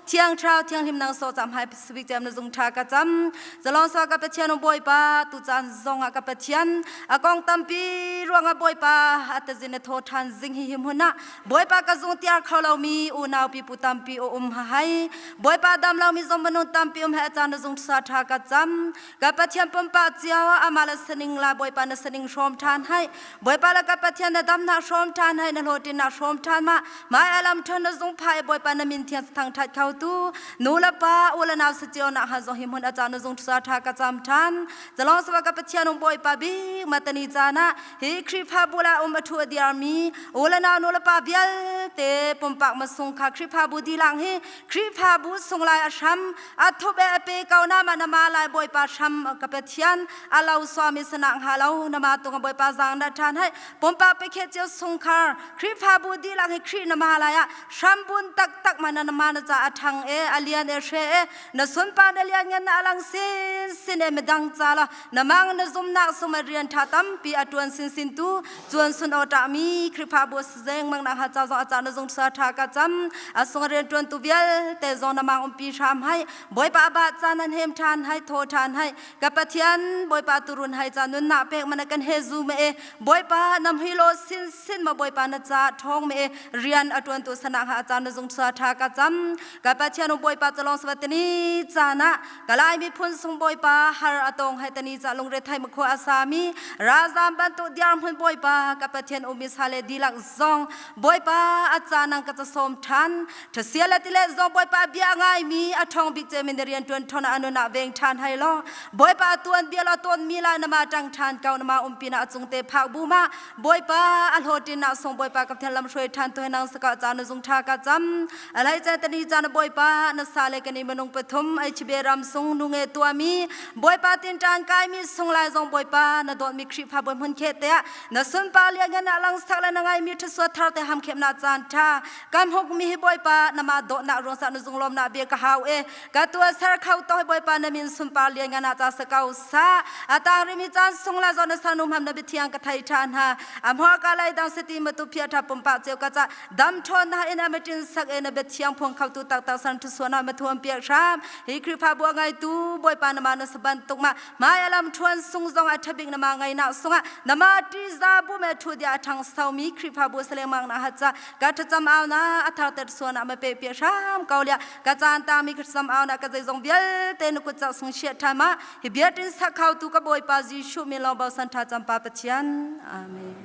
thiang thrau thianghlim nang so cham hai sibik cem na zung ṭha ka cam zalong so ka Pathian um Bawipa tu caan zong ah ka Pathian a kong tampi ruangah Bawipa atazin na thaw ṭhan zing hi hi hmun ah Bawipa ka zung tiar kho lomi unau pipu tampi o um ha hai Bawipa dam lomi zong manung tampi um he a caan na zung sa ṭha ka cam. Ka Pathian pumpak cio amah le saning la Bawipa na saning hrawm ṭhan hai. Bawipa le ka Pathian na damnak hrawm ṭhan hai na hlawhtinnak hrawm ṭhan ma mai alam ṭhon na zung phai Bawipa na min thiang thang ṭhat kho tu nu le pa u le nau sa cio nak han zong hi hmun a caan na zung ṭha ṭha ka cam ṭhan zalong sawa ka Pathian um Bawipa bik matani caan ah hi Khrihfabu la um a ṭhu a diarmi u le nau nu le pa vialte pumpak masung kha Khrihfabu dilang hi Khrihfabu sunglai a hram a thup e a pe ko na ma na ma lai Bawipa hram ka Pathian a lo suami sana hnga lo na ma tung Bawipa zang na ṭhan hai pumpak pe khe cio sungkhar Khrihfabu dihlak hi Khrih na ma lai ah hram bun taktak ma na ma na ca a ṭhang e a lian e hre e na sunpa na lian ngan na alang sin sin e midang ca la na mang na zumnak sum a rian ṭha tampi a ṭuan sin sin tu cuan sun aw ṭah mi Khrihfabu zeng mang na ha ca zong a ca na zung sa ṭha ka cam a sung rian ṭuan tu vialte zong na mang umpi hram hai Bawipa ba ca nan hem ṭhan hai thaw ṭhan hai ka Pathian Bawipa turun hai ca nun na pek mana kan he zu me e Bawipa nam hi lo sin sin ma Bawipa na ca ṭhawng me e rian a ṭuan tu sana ha ca na zung sa ṭha ka cam ka Pathian Bawipa calong sabatini ca na Kalay miphun sung Bawipa har a tong hai tani ca lungre thai makhua a sami razam bantuk diar hmun Bawipa ka Pathian umi sale dilak zong Bawipa a ca nang ka ca som than thasial tile zong Bawipa bia ngai mi a thong bik che min rian tuan thon anu na veng than hai lo Bawipa tuan bia la ton mi la nama tang than kau nama umpi na chung te phak bu ma Bawipa a hlotin na song Bawipa ka thian lam hruai than to nang saka cha na zung tha ka cham alai cha tani cha na Bawipa na sa le kani manung pathum ai chibe ram sung nu nge tua mi Bawipa tin tan kai mi sung lai zong Bawipa na dawt mi Khrihfa bawi hmun khe te na sun pa lian ngan alang sak la na ngai mi thuswa thar te ham khem na chan tha kam huk mi hi Bawipa na ma dawt na ruang sa na zung lom na bia ka hau e ka tua sar khau to Bawipa na min sun pa lian ngan cha sa kau sa atang ri mi chan sung la zon na sanum ham na bithiang ka thai than ha amho ka lai dang sati matu phia tha pumpa cheu ka cha dam thon na in amatin sak e na bethiang phong khau tu tak tak san thu suana ma thuam piak hram hi Khrihfa bu ngai tu Bawipa na ma na saban tuk ma mai alam thuan sung zong a thabik na ma ngai na sunga na ma ti za bu me thu dia thang sau mi Khrihfa bu saleng mang na ha cha ka thacham au na athar ter suana ma pe pe hram kaulia ka chan ta mi khasam au na ka zai zong vialte nu kut cha sung shia tha ma hi biatin sakhau tu ka Bawipa Jesuh min long bo san tha champa Pathian amen.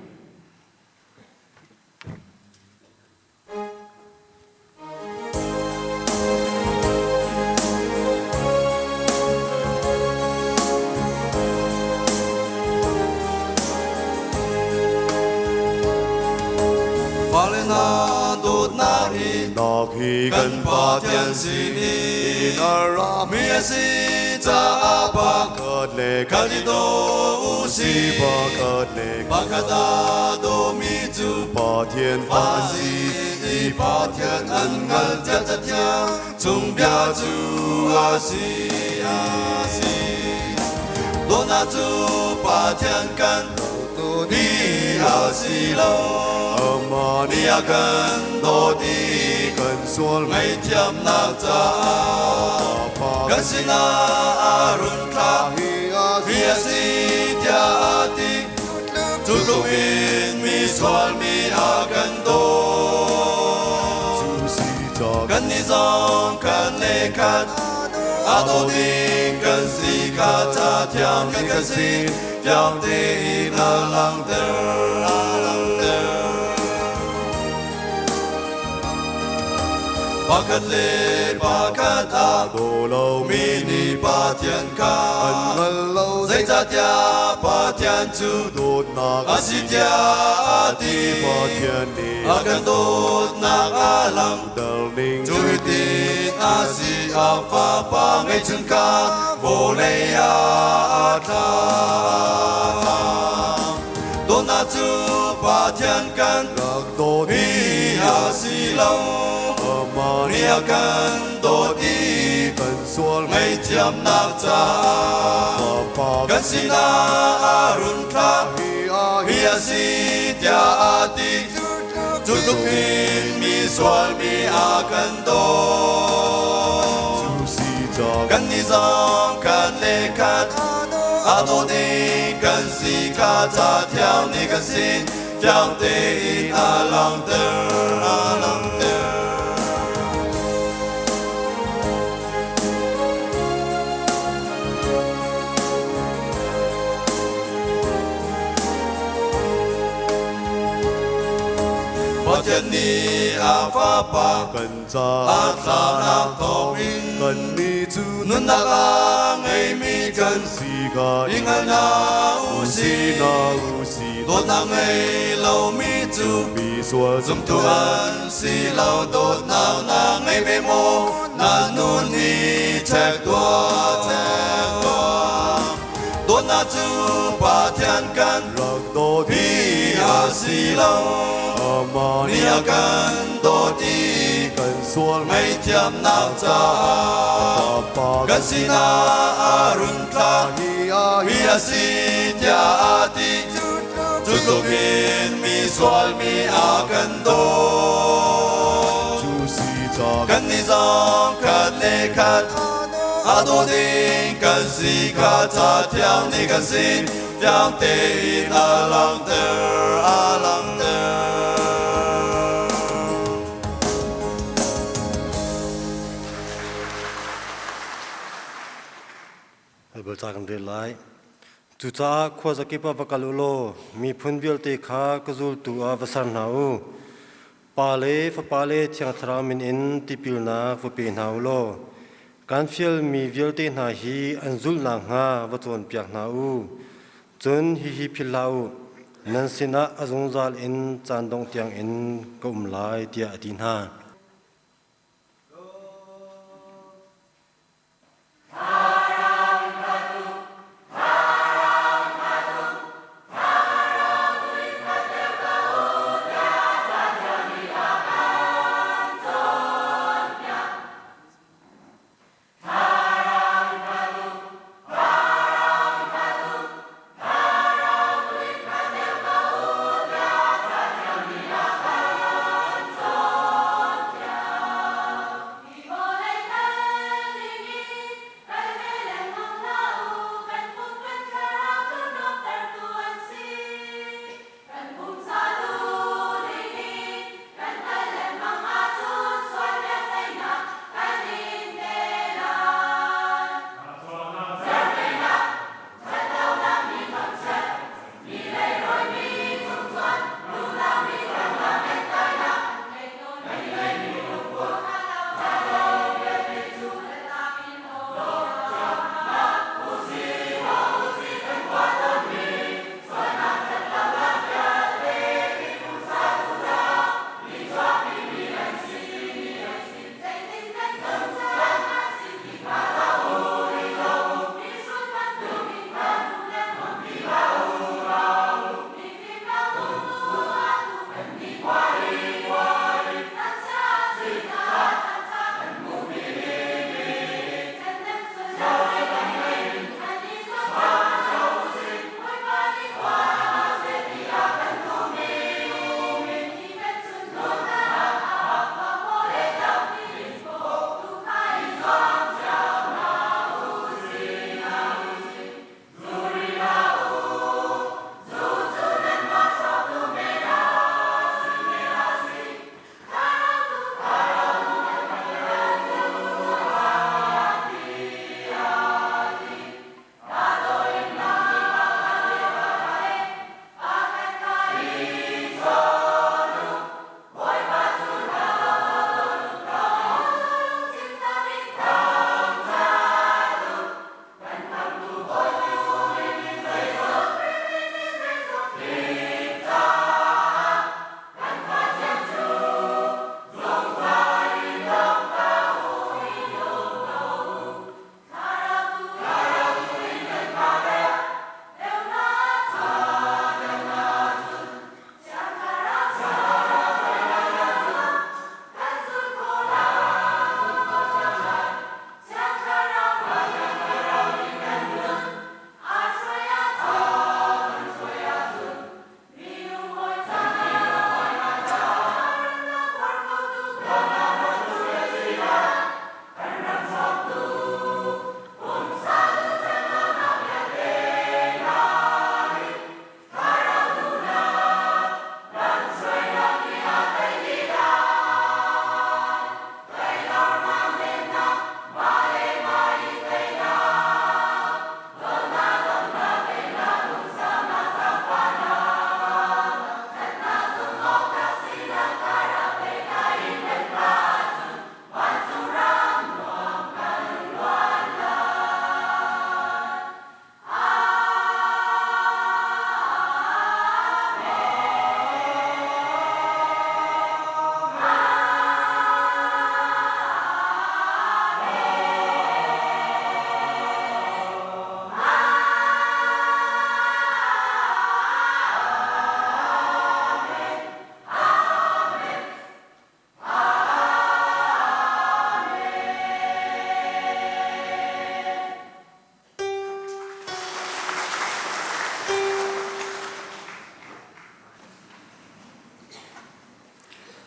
Fale hna dawtnak hi nak hi kan Pathian sinin a ra mi a si caah pa pakhat le kan i daw u si pakhat le pakhat aa dawmi cu Pathian fa si i Pathian an hngal tiah Cathiang chung bia cu a si a si. Dawtnak cu Pathian kan ni a si lo Amah ni a kan dawt i kan sual ngaihthiamnak caah kan sinah a run thlah hi a hi a si tiah a ti cu tluk in mi sual mi a kan dawt cu si ca kannih zong kan le khat a daw ding kan si kha ca thiang nih kan si fiang tein a langhter a langhter pakhat le pakhat a daw lo mi nih Pathian kha an hngal lo zeicahtiah Pathian cu dawtnak a si tiah a ti Pathian nih a kan dawtnak a lang dal ning cu hitin a si a fapa ngeihchun kha vawlei ah a thlah. Dawtnak cu Pathian kan rak dawt hi a si lo Amah ni a kan dawt i kan sual ngaihthiamnak caah Fapa kan sinah a run thlah hi a hi a si tiah a ti cu tluk in mi sual mi a kan dawt cu si ca kannih zong kan le khat a daw ding kan si kha ca thiang nih kan sin fiang tein a langhter a langhter. Pathian nih a fapa kan caah a thlahnak thawngin kannih cu nunnak a ngeimi kan si ka i hngal hna u sih. na usih. Dawtnak ngei lomi cu mi sual zumtu an si lo. Dawtnak na ngei ve maw? Na nun hi check tuah, check tuah. Dawtnak cu Pathian kan rak dawt hi a si lo, amah nih a kan dawt i kan sual ngaihthiamnak caah fapa kan sinah a run thlah hi a hi a si tiah a ti. Cu tluk in mi sual mi a kan dawt, cu si ca kan nih zong khat le khat a daw ding kan si kha ca thiang nih kan sin fiang tein a langhter, a langhter. Baibal ca kan rel lai. Cucaah khuazakip ah va kal u law miphun vialte kha ka zultu ah va ser hna u. Pa le Fapa le Thiang Thlarau min in tipilnak va pe hna u law kan fialmi vialte hna hi an zulh nakhnga va cawnpiak hna u. Cun hihi philh hlah u, nan sinah a zungzal in caan dongh tiangin ka um lai, tiah a ti hna.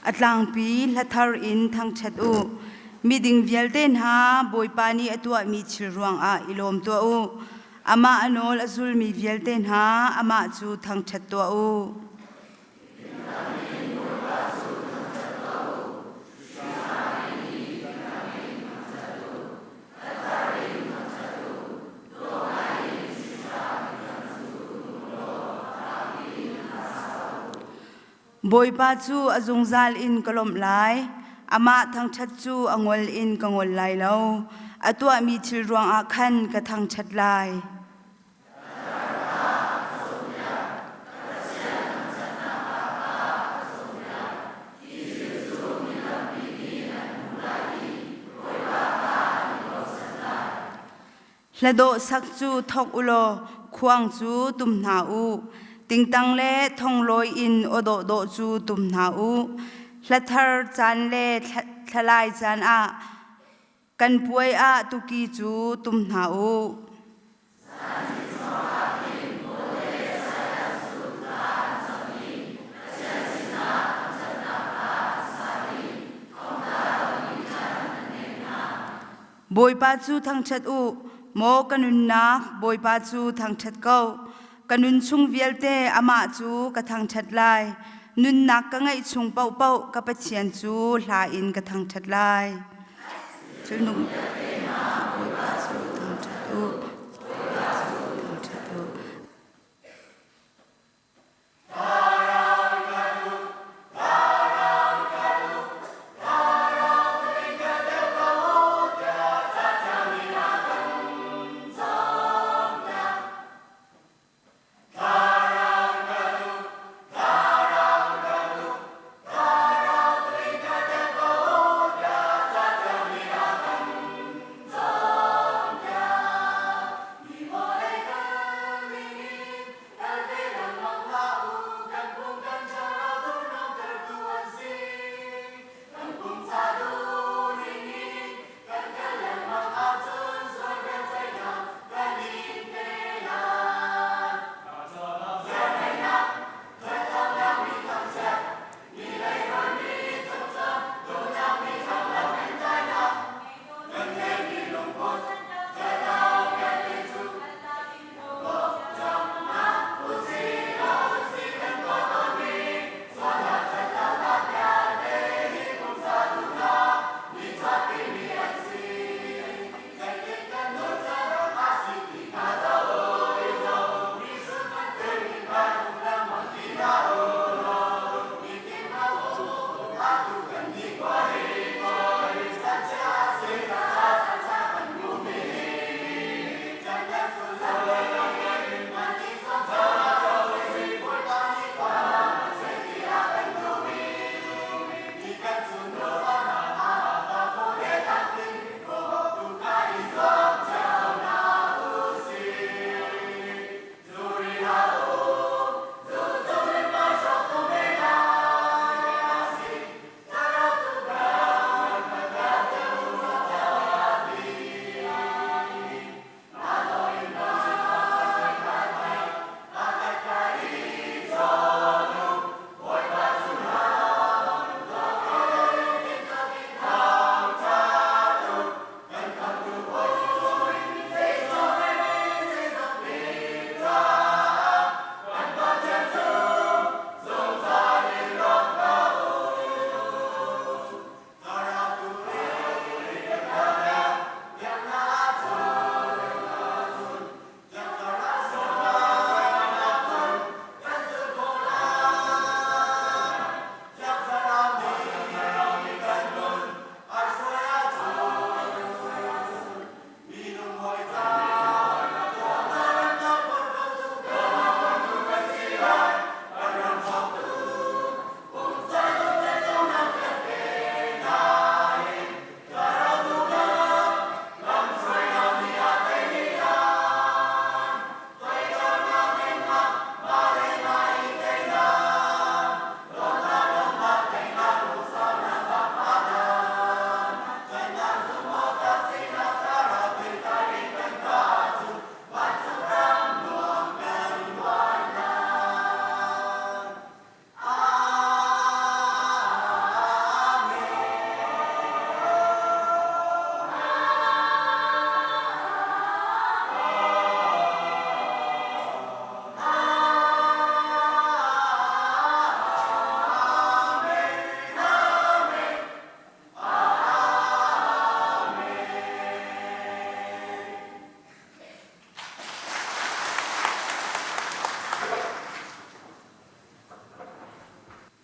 A tlangpi hlathar in thangṭhat u. Miding vialte hna, Bawipa nih a tuahmi thil ruangah i lawm tuah u. Amah a nawl a zulmi vialte hna, amah cu thangṭhat tuah u. Bawipa cu a zungzal in ka lawmh lai. Amah thangṭhat cu a ngol in ka ngol lai lo. A tuahmi thil ruangah khan ka thangṭhat lai. Hladawh sak cu thawk u law khuang cu tum hna u. Tingtang le thonglawi in aw dawhdawh cu tum hna u. Hla thar caan le thlalai caan ah kan puai ah tuki cu tum hna u. Bawipa cu thangṭhat u, maw ka nunnak, Bawipa cu thangṭhat ko. Ka nun chung vialte amah cu ka thangṭhat lai. Nunnak ka ngeih chung paohpaoh ka Pathian cu hla in ka thangṭhat lai. Thilnung Bawipa cu thangṭhat u. Bawipa cu thangṭhat u.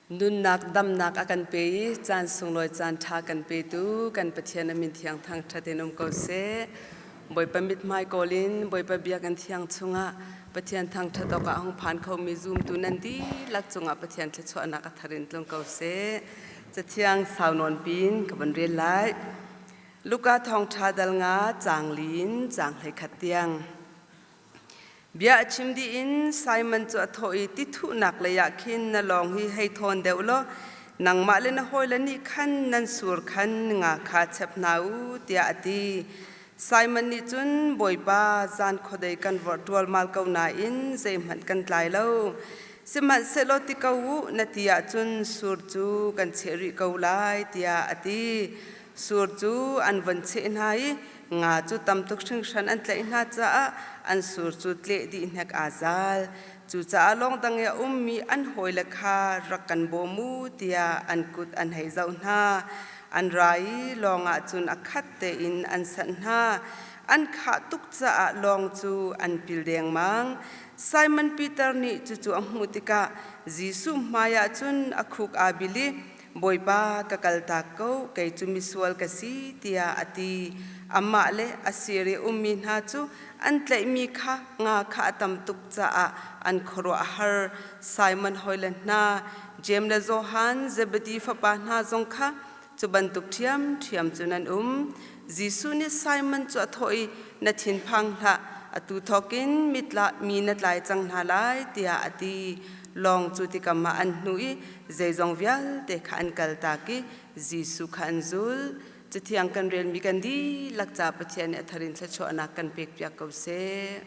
Nunnak damnak a kan pe i caan sunglawi caan ṭha kan petu kan Pathian a min thiang thangṭhat in um ko seh. Bawipa mithmai kawl in Bawipa biakinn thiang chungah Pathian thangṭhat awkah a hung phan khomi zumtu nan dihlak cungah Pathian thluachuahnak a thar in tlung ko seh. Cathiang sau nawn pin ka van rel lai. Luka thawngṭha dal nga caang li in caang 11 tiang. Bia a chim dih in Simon cu a thawh i tithuhnak leiah khin na lawng hi hei thawn deuh law nangmah le na hawile nih khan nan sur khan nga kha chep hna u tiah a ti. Simon nih cun Bawipa zan khuadei kan vorh ṭualmal ko nain zeihmanh kan tlai lo. Sihmanhsehlaw ti ko u na ti ahcun sur cu kan cheh rih ko lai tiah a ti. Sur cu an von cheh hna i Nga cu tam tuk hringhran an tlaih hna caah an sur cu tleh dih hnek aa zal. Cucaah lawng dang i a ummi an hawile kha rak kan bawm u tiah an kut an hei zoh hna. An ra i lawng ah cun a khat tein an sanh hna. An khah tuk caah lawng cu an pil dengmang. Simon Peter nih cucu a hmuh tikah Jesuh hmaiah cun a khuk aa bil i Bawipa ka kaltak ko, kei cu misual ka si, tiah a ti. Amah le a sir i ummi hna cu an tlaihmi kha nga kha a tam tuk caah an khuaruah a har. Simon hawile hna, Jeim le Johan, Zebedi fapa hna zong kha cu bantuk ṭhiamṭhiam cun an um. Jesuh nih Simon cu a thawh i, Na thinphang hlah, atu thawkin mi na tlai cang hna lai, tiah a ti. Lawng cu tikam ah an hnuh i zeizong vialte kha an kaltak i Jesuh kha an zul. Cathiang kan relmi kan dihlak ca Pathian nih a thar in thluachuahnak kan pekpiak ko seh.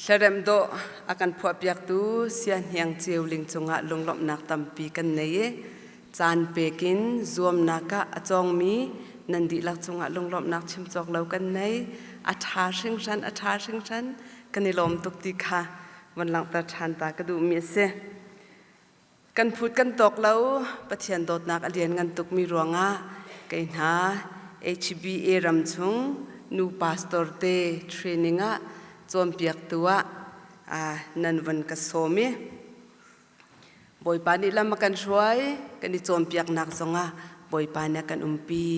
Hlaremh dawh a kan phuahpiaktu Sia Hniang Ceu Ling cungah lunglawmhnak tampi kan nei i caan pekin zuamnak ah a cawngmi nan dihlak cungah lunglawmhnak chim cawk lo kan nei. A ṭha hringhran, a ṭha hringhran. Kan i lawm tuk ti kha von langhter ṭhan ta ka duhmi a si. Kan phut kan tawk lo, Pathian dawtnak a lianngan tukmi ruangah kei hna HBA ram chung nu pastor te training ah cawnpiaktu ah nan von ka sawm i Bawipa nih lam a kan hruai, kan i cawnpiaknak zongah Bawipa nih a kan umpi.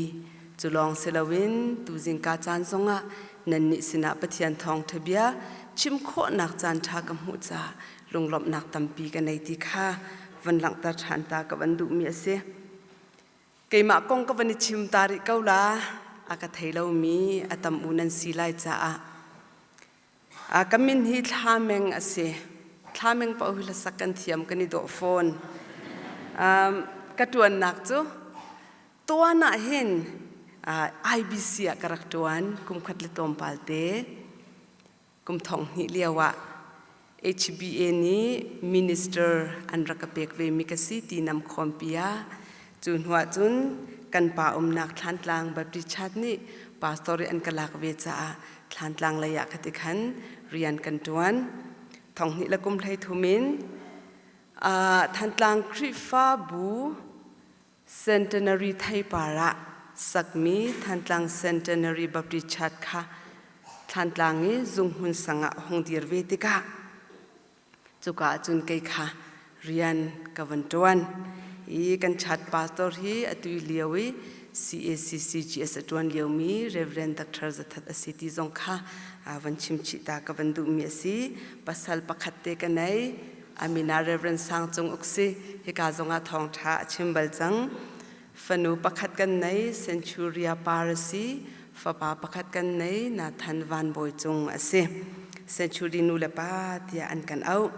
Cu lawng si loin tu zingka caan zongah nannih sinah Pathian thawngṭha bia chim khawhnak caan ṭha ka hmuh caah lunglawmhnak tampi ka nei ti kha van langhter ṭhan ta ka van duhmi a si. Keimah kong ka van i chim ta rih ko la, a ka thei lomi a tam u nan si lai caah. A ka min hi Thlameng a si. Thlameng paoh hi hlasak kan thiam kan i dawh fawn. Um, ka ṭuannak cu tuan ah hin uh, IBC ah ka rak ṭuan kum khat le tlawmpal te. Kum thong hnih lio ah HBA nih minister an rak ka pek vemi ka si ti nam khawmpi ah cu hnuah cun kan pa umnak Thlantlang Baptist Church nih pastor i an ka lak ve caah Thlantlang lei ah khati khan rian kan ṭuan. Thong hnih le kum hlei thum in Thantlang Khrihfabu Centenary theipar ah sakmi Thantlang Centenary Baptist Church kha Thlantlang i zunghmun sang ah hung dir ve tikah cuka ahcun kei kha rian ka van ṭuan i kan church pastor hi atu lio i CACCGS a ṭuan liomi Reverend Dr. Zathat a si ti zong kha van chim chih ta ka van duhmi a si. Pasal pakhat te ka nei. Amina Reverend Sang Cung Uk si hika zongah thawngṭha a chim bal cang. Fanu pakhat kan nei Centuria Par a si. Fapa pakhat kan nei Nathan Van Bawi Cung a si. Century nu le pa tiah an kan auh.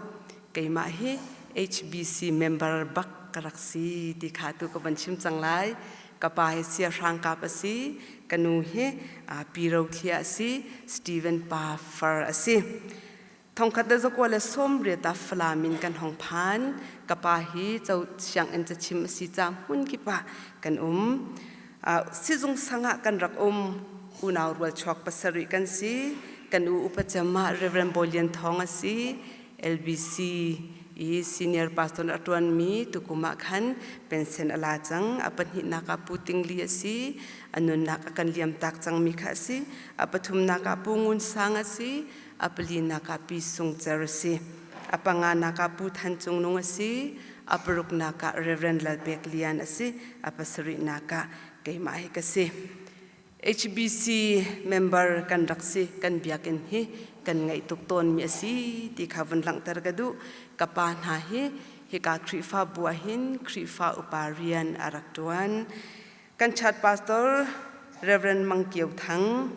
Keimah hi HBC member bak ka rak si ti kha tu ka van chim cang lai. Ka pa hi siahrang kap a si. Ka nu hi Pi Ro Thlia a si. Stephen Pa Far a si. Thongkhat le zakua le sawmriat ah Falam in kan hong phan. Ka pa hi cho sianginn cachim a si caah hmun kip ah kan um. Sizung sang ah kan rak um. Unau rual chuak pasarih kan si. Kan u upa cem ah Reverend Bawi Lian Thawng a si. LBC i senior pastor a ṭuanmi tukum ah khan pension a la cang. A pahnihnak ah Pu Ting Li a si. A nunnak a kan liamtak cangmi kha a si. A pathumnak ah Pu Ngun Sang a si. A palinak ah Pi Sung Cer a si. A panganak ah Pu Than Cung Nung a si. A paruknak ah Reverend Lal Pek Lian a si. A pasarihnak ah keimah hi ka si. HBC member kan rak si, kan biakinn hi kan ngaih tuk tawnmi a si ti kha vun langhter ka duh. Ka pa hna hi hika Khrihfabu ah hin Khrihfa upa rian a rak ṭuan. Kan church pastor Reverend Mang Kio Thang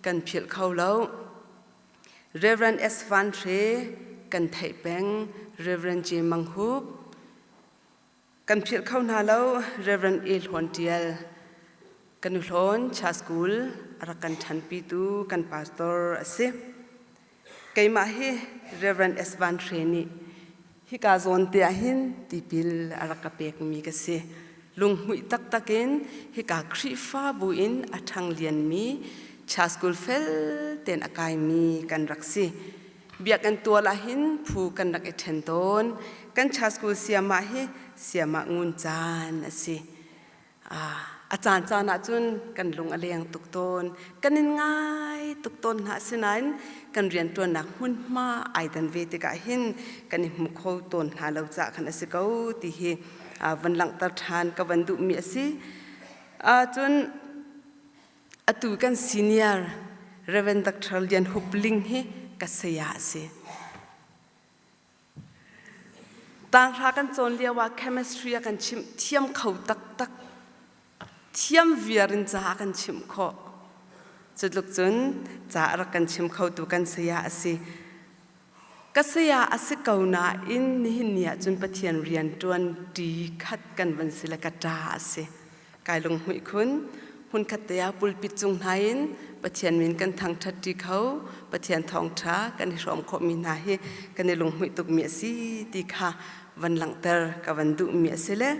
kan philh kho lo. Reverend S. Van Hre kan theih peng. Reverend J. Mang Hup kan philh kho hna lo. Reverend A. Hlawn Tial kan u Hlawn Cha School a rak kan ṭhanpitu kan pastor a si. Keimah hi Reverend S. Van Hre nih hika zawn te ah hin tipil a rak ka pekmi ka si. Lunghmuih taktak in hika Khrihfabu in a ṭhang lianmi Cha School fel tein a kaimi kan rak si. Biakinn tual ah hin phu kan rak i ṭhen tawn. Kan Cha School siamah hi siamah ngun caan a si. A caancaan ahcun kan lung a leng tuk tawn. Kan in ngai tuk tawn hna. Asinain kan rianṭuannak hmunhma ai dan ve tikah hin kan i hmu kho tawn hna lo caah khan a si ko ti hi van langhter ṭhan ka van duhmi a si. Cun atu kan senior Reverend Dr. Lian Hup Ling hi ka saya a si. Tanghra kan cawn lio ah chemistry a kan chimh thiam kho taktak. Thiam viar in ca a kan chimh khawh. Cutluk cun ca a rak kan chim khotu kan saya a si. Ka saya a si ko nain nihin ni ah cun Pathian rian ṭuan ṭi khat kan van si le ka ṭa a si. Kai lunghmuih khun. Hmunkhat te ah pulpit cung hna in Pathian min kan thangṭhat ṭi kho, Pathian thawngṭha kan i hrawm khawhmi hna hi kan i lunghmuih tukmi a si ti kha van langhter ka van duhmi a si le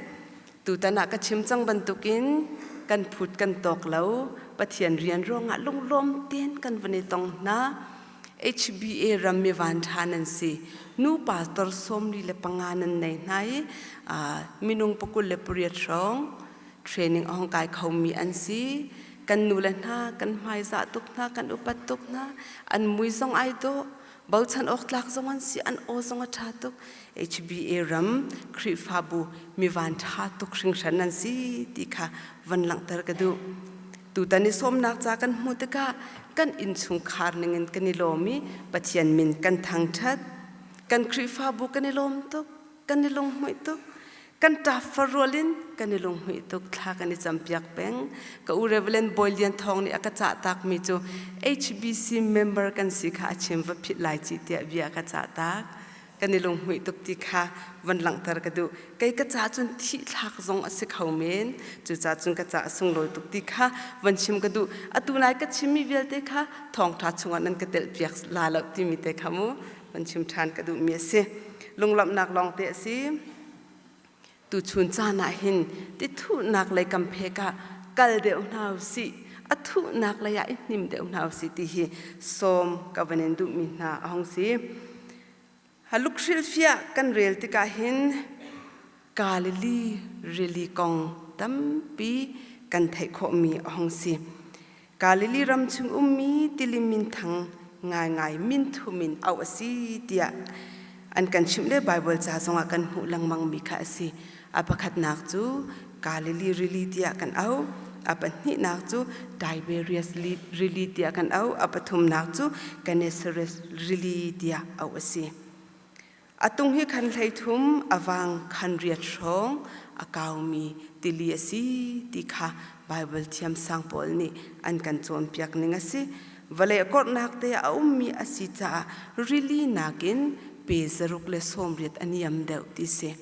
tutan ah ka chim cang bantukin kan phut kan tawk lo Pathian rian ruangah lunglawm tein kan van i tong hna. HBA ram mi vanṭha nan si. Nu pastor 45 nan nei hna i minung 28 hrawng training a hong kai khomi an si. Kan nu le hna kan hmaizah tuk hna, kan upat tuk hna. An mui zong ai dawh, bochan awk tlak zong an si, an aw zong a ṭha tuk. HBA ram Khrihfabu mi vanṭha tuk hringhran nan si ti kha van langhter ka duh. Tutan i sawmnak ca kan hmuh tikah kan innchungkhar ningin kan i lawm i Pathian min kan thangṭhat. Kan Khrihfabu kan i lawm tuk, kan i lunghmuih tuk. Kan ṭaf farual in kan i lunghmuih tuk, thla kan i campiak peng. Ka u Reverend Bawi Lian Thawng nih a ka cah takmi cu HBC member kan si kha a chim va phit lai ci tiah bia a ka cah tak. Kan i lunghmuih tuk ti kha van langhter ka duh. Kei ka ca cun thih thlak zong a si kho men. Cucaah cun ka ca a sunglawi tuk ti kha van chim ka duh. Atu nai ka chimmi vialte kha thawngṭha chungah nan ka telhpiak la lo timi te kha mu van chim ṭhan ka duhmi a si. Lunglawmhnak lawngte a si. Tuchun caan ah hin ti thuhnak lei kam phek ah kal deuh hna u sih, a thuhnak lei ah i hnim deuh hna u sih ti hi sawm ka van in duhmi hna a hung si. Luke hrilhfiah kan rel tikah hin Galilee rili kong tampi kan theih khawhmi a hung si. Galilee ram chung ummi tili minthang ngaingai minthum in auh a si tiah an kan chimh le Baibal ca zongah kan hmuh lengmangmi kha a si. A pakhatnak cu Galilee rili tiah kan auh. A pahnihnak cu Tiberias rili tiah kan auh. A pathumnak cu Gennesaret rili tiah auh a si. A tung hi khan 33, a vang khan riat hrawng a kaumi tili a si ti kha Baibal thiamsang pawl nih an kan cawnpiak ning a si. Vawlei korhnak te a ummi a si caah rili nakin pe 180 a niam deuh ti si.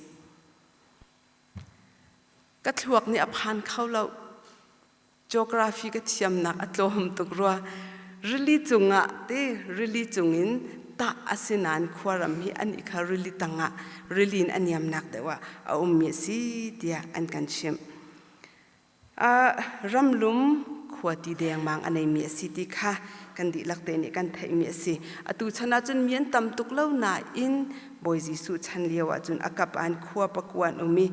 Ka thluak nih a phan kho lo. Geography ka thiamnak a tlawm tuk rua. Rili cungah te rili cungin tah a si nain khuaram hi an i kha rili tangah rili in a niamnak deuh ah a ummi a si tiah an kan chimh. Ramlum khuati dengmang a neimi a si ti kha kan dihlak te nih kan theihmi a si. Atu chan ahcun mi an tam tuk lo nain Bawi Jesuh chan lio ahcun a kap an khua pakua an um i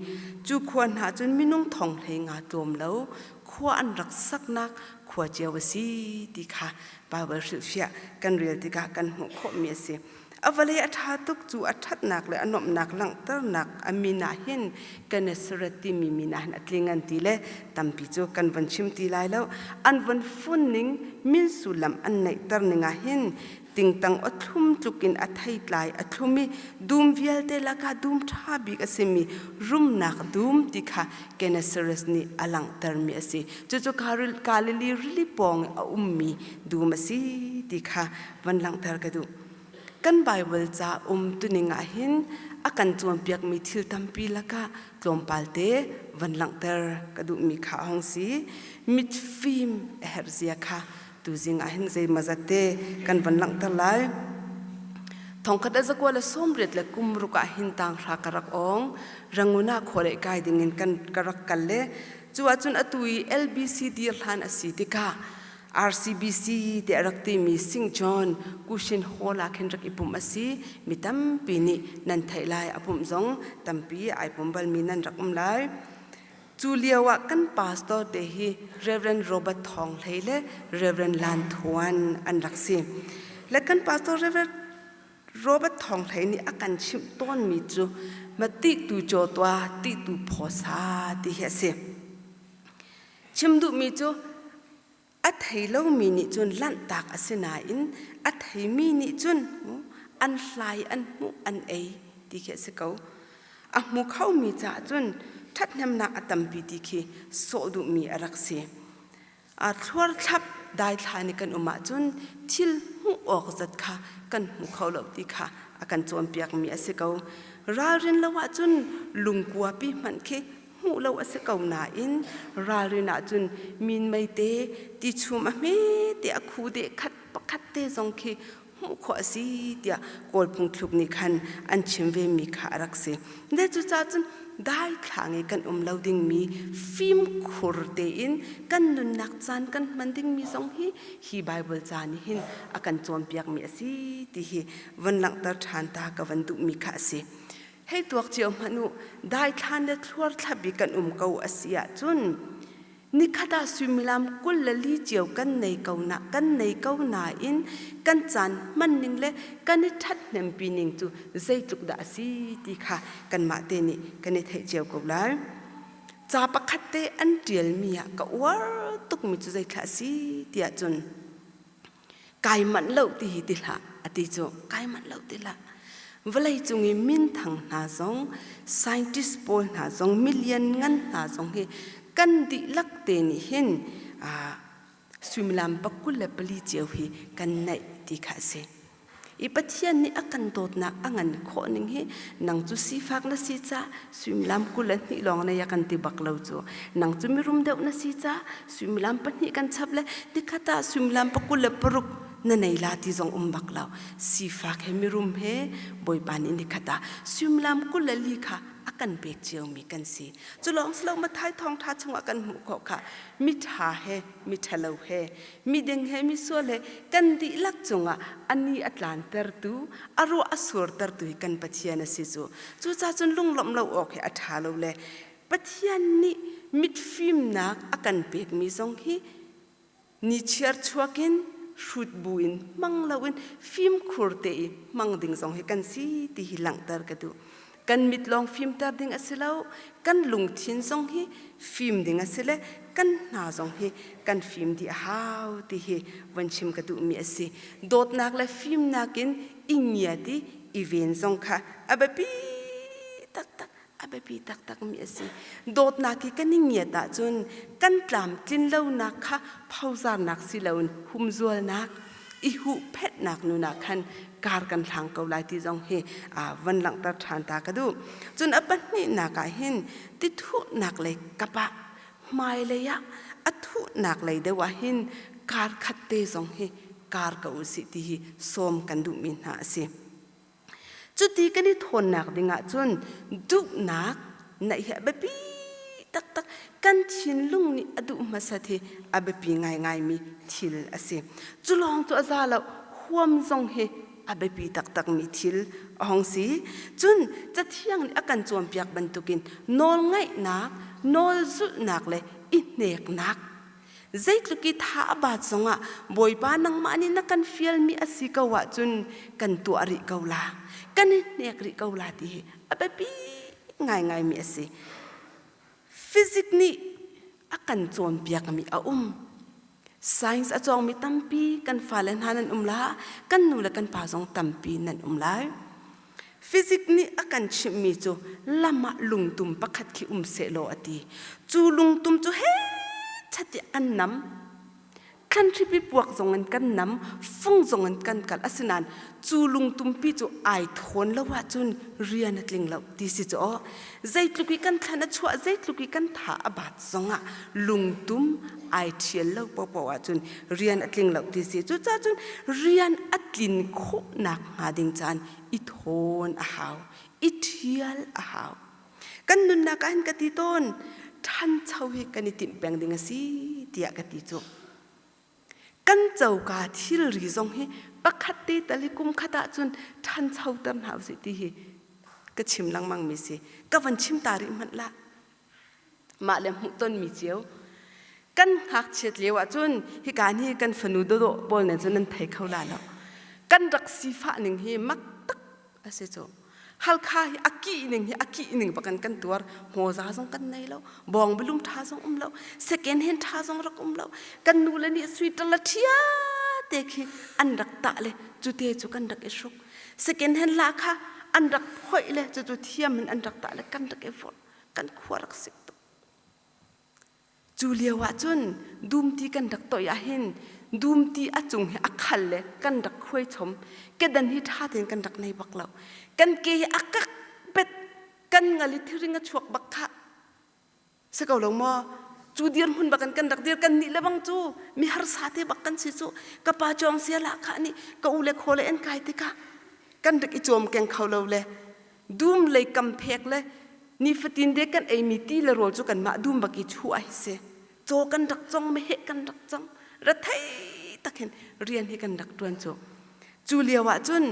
cu khua hna cun minung thong hlei nga tlawm lo khua an rak saknak khua cio a si ti kha Baibal hrilhfiah kan rel tikah kan hmuh khawhmi a si. A vawlei a ṭha tuk cu a ṭhatnak le a nuamhnak langhternak a min ah hin Gennesaret timi min ah hin a tling an ti le tampi cu kan von chim ti lai lo. An von fun ning min sullam an neihter ning ah hin tingtang aw thlum tluk in a theitlai a thlum i dum vialte lakah dum ṭha bik a simi rumnak dum ti kha Gennesaret nih a langhtermi a si. Cucu Galilee rili pawng i a ummi dum a si ti kha van langhter ka duh. Kan Baibal ca um tuning ah hin a kan cawnpiakmi thil tampi lakah tlawmpal te van langhter ka duhmi kha a hung si. Mitfim a herh zia kha tuzing ah hin zeimawzat te kan van langhter lai. Thongkhat a zakua le sawmriat le kum ruk ah hin tanghra ka rak awng. Rangoon ah khua lei kai dingin kan ka rak kal le cu ahcun atu i LBC dir hlan a si tikah RCBC ti a rak timi Sing John Kushin Hall ah khin rak i pumh a si. Mi tampi nih nan theih lai. A pumh zong tampi ai pum balmi nan rak um lai. Cu lio ah kan pastor te hi Reverend Robert Thawng Hlei le Reverend Lan Thuan an rak si. Le kan pastor Reverend Robert Thawng Hlei nih a kan chimh tawnmi cu ma ti tu caw tua ti tu phaw sa ti hi a si. Chim duhmi cu a thei lomi nih cun lanhtak a si nain a theimi nih cun an hlai an hmuh an ei ti khi a si ko. A hmu khomi caah cun ṭhathnemnak a tampi ti khi sawh duhmi a rak si. A thluarthlap daithla nih kan um ahcun thil hmuh awk zat kha kan hmu kho lo ti kha a kan cawnpiakmi a si ko. Ralrin lo ahcun lungkua pi hmanh khi. Hmuh lo a si ko nain ralrin ahcun minmei te tichum a hme te a khu deh khat pakhat te zong khi hmuh khawh a si tiah Kawl phungthluk nih khan an chim ve mi kha a rak si. De cucaah cun daithlang i kan um lo dingmi fimkhur tein kan nunnak caan kan hman dingmi zong hi hi Bible ca nih hin a kan cawnpiakmi a si ti hi von langhter ṭhan ta ka van duhmi kha a si. Hei tuak cio hmanh u, daithlan le thluar thlap i kan um ko a si ahcun nikhat ah suimilam 24 cio kan nei ko na kan nei ko nain kan caan hman ning le kan i ṭhathnempi ning cu zeitluk dah a si ti kha kanmah te nih kan i theih cio ko lai. Ca pakhat te an ṭialmi ah ka uar tukmi cu zeithla a si tiah cun kai manh lo ti hi ti hlah a ti cu kai manh lo ti hlah vawlei cung i minthang hna zong scientist pawl hna zong milian ngan hna zong hi kan dihlak te nih hin suimilam pakul le pali cio hi kan neih ti kha a si I Pathian nih a kan dawtnak a ngan khawh ning hi nang cu sifak na si ca suimilam 22 lawng na ya kan ti bak lo cu nang cu mirum deuh na si ca suimilam pahnih kan chap le nikhat ah suimilam pakul le paruk na nei la ti zong um bak lo sifak he mirum he Bawipa nih nikhat ah suimilam 24 kha a kan pek ciomi kan si cu lawng si lo Mathai thawngtha chungah kan hmuh khawh kha mitha he miṭhalo he miding he misual he kan dihlak cungah ani a tlantertu a ruah a surtertu hi kan Pathian a si cu cucaah cun lunglawmh lo awk hi a ṭha lo le Pathian nih mitfimnak a kan pekmi zong hi ni chiar chuak in hrut bu in hmang loin fimkhur te i hmang ding zong hi kan si ti hi langhter ka duh kan mit lawng fimter ding a si lo kan lungthin zong hi fim ding a si le kan hna zong hi kan fim dih a hau ti hi von chim ka duhmi a si dawtnak le fimnak in i ngiat i i ven zong kha a biapi taktak a biapi taktak mi a si dawtnak hi kan i ngiat ahcun kan tlamtlin lonak kha phozarnak si loin humzualnak i huhphenhnak nun ah khan kar kan hlang ko lai ti zong hi van langhter ṭhan ta ka duh. Cun a pahnihnak ah hin ti thuhnak lei kap ah hmailei ah a thuhnak lei deuh ah hin kar khat te zong hi kar ko usih ti hi sawm kan duhmi hna a si. Cuti kan i thawnnak ding ahcun duhnak naih hi a biapi taktak. Kan thinlung nih a duh hmasat hi a biapi ngaingaimi thil a si. Cu lawng cu a za lo, huam zong hi a biapi taktakmi thil a hong si. Cun Cathiang nih a kan cawnpiak bantukin nawlngaihnak, nawlzulhnak le i hneknak Zeitluk i tha a baat zongah Bawipa nangmah nih na kan fialmi a si ko ahcun kan tuah rih ko la, kan i hnek rih ko la ti hi a biapi ngaingaimi a si. Physics nih a kan cawnpiakmi a um. Science a cawngmi tampi kan fale hna nan um la, kan nu le kan pa zong tampi nan um lai. Physics nih a kan chimhmi cu lam ah lungtum pakhat khi um sehlaw a ti. Cu lungtum cu he chat kan nam. Thlanhripi puak zong in kan nam, fung zong in kan kal. Asinain cu lungtumpi cu ai thawn lo ahcun rian a tling lo ti si cu aw. Zeitluk i kan thlan a chuah, zeitluk i kan tha a bat zongah lungtum ai ṭhial lo paohpaoh ahcun rian a tling lo ti si. Cucaah cun rian a tlin khawhnak hnga ding caan i thawn a hau, i ṭhial a hau. Kan nunnak ah hin ka ti tawn, ṭhancho hi kan i timh peng ding a si tiah ka ti cu. Kan coka thilri zong hi pakhat te tal hi kum khat ahcun ṭhanchoter hna usih ti hi ka chim lengmang mi si. Ka van chim ta rih hmanh lah. Mah le hmuhtonmi cio. Kan ngakchiat lio ahcun hika ni kan fanu dawdawh pawl nih cun nan thei kho la lo. Kan rak sifah ning hi mak tak a si cu. Halkha hi a kih ning hi a kih ning bakin kan tuar. Hmawza zong kan nei lo, bawngbilum ṭha zong um lo, second hand ṭha zong rak um lo. Kan nu le nih sweater la ṭhia te khi an rak tah le cu te cu kan rak i hruk. Second hand la kha an rak phoih le cucu thiam in an rak tah le kan rak i vorh. Kan khua rak sik tuk. Cu lio ah cun dumti kan rak toih ahhin dumti a cung hi a khal le kan rak khuai chom. Kedan hi ṭha tein kan rak nei bak lo. Kan ke hi a kak bet kan ngal i thiring a chuak bak khah. Si ko lo maw? Cu dirhmun bak in kan rak dir kan nih le bang cu mi harsa te bak kan si cu ka pa cawng sia lah kha nih ka u le khaw le an kai tikah kan rak i cawm keng kho lo le dum lei kam phek le nifatin de kan eimi ti le rawl cu kanmah dum bak i chuah ai si caw kan rak cong meheh kan rak cong rethei tak hin rian hi kan rak tuan cu cu lio ah cun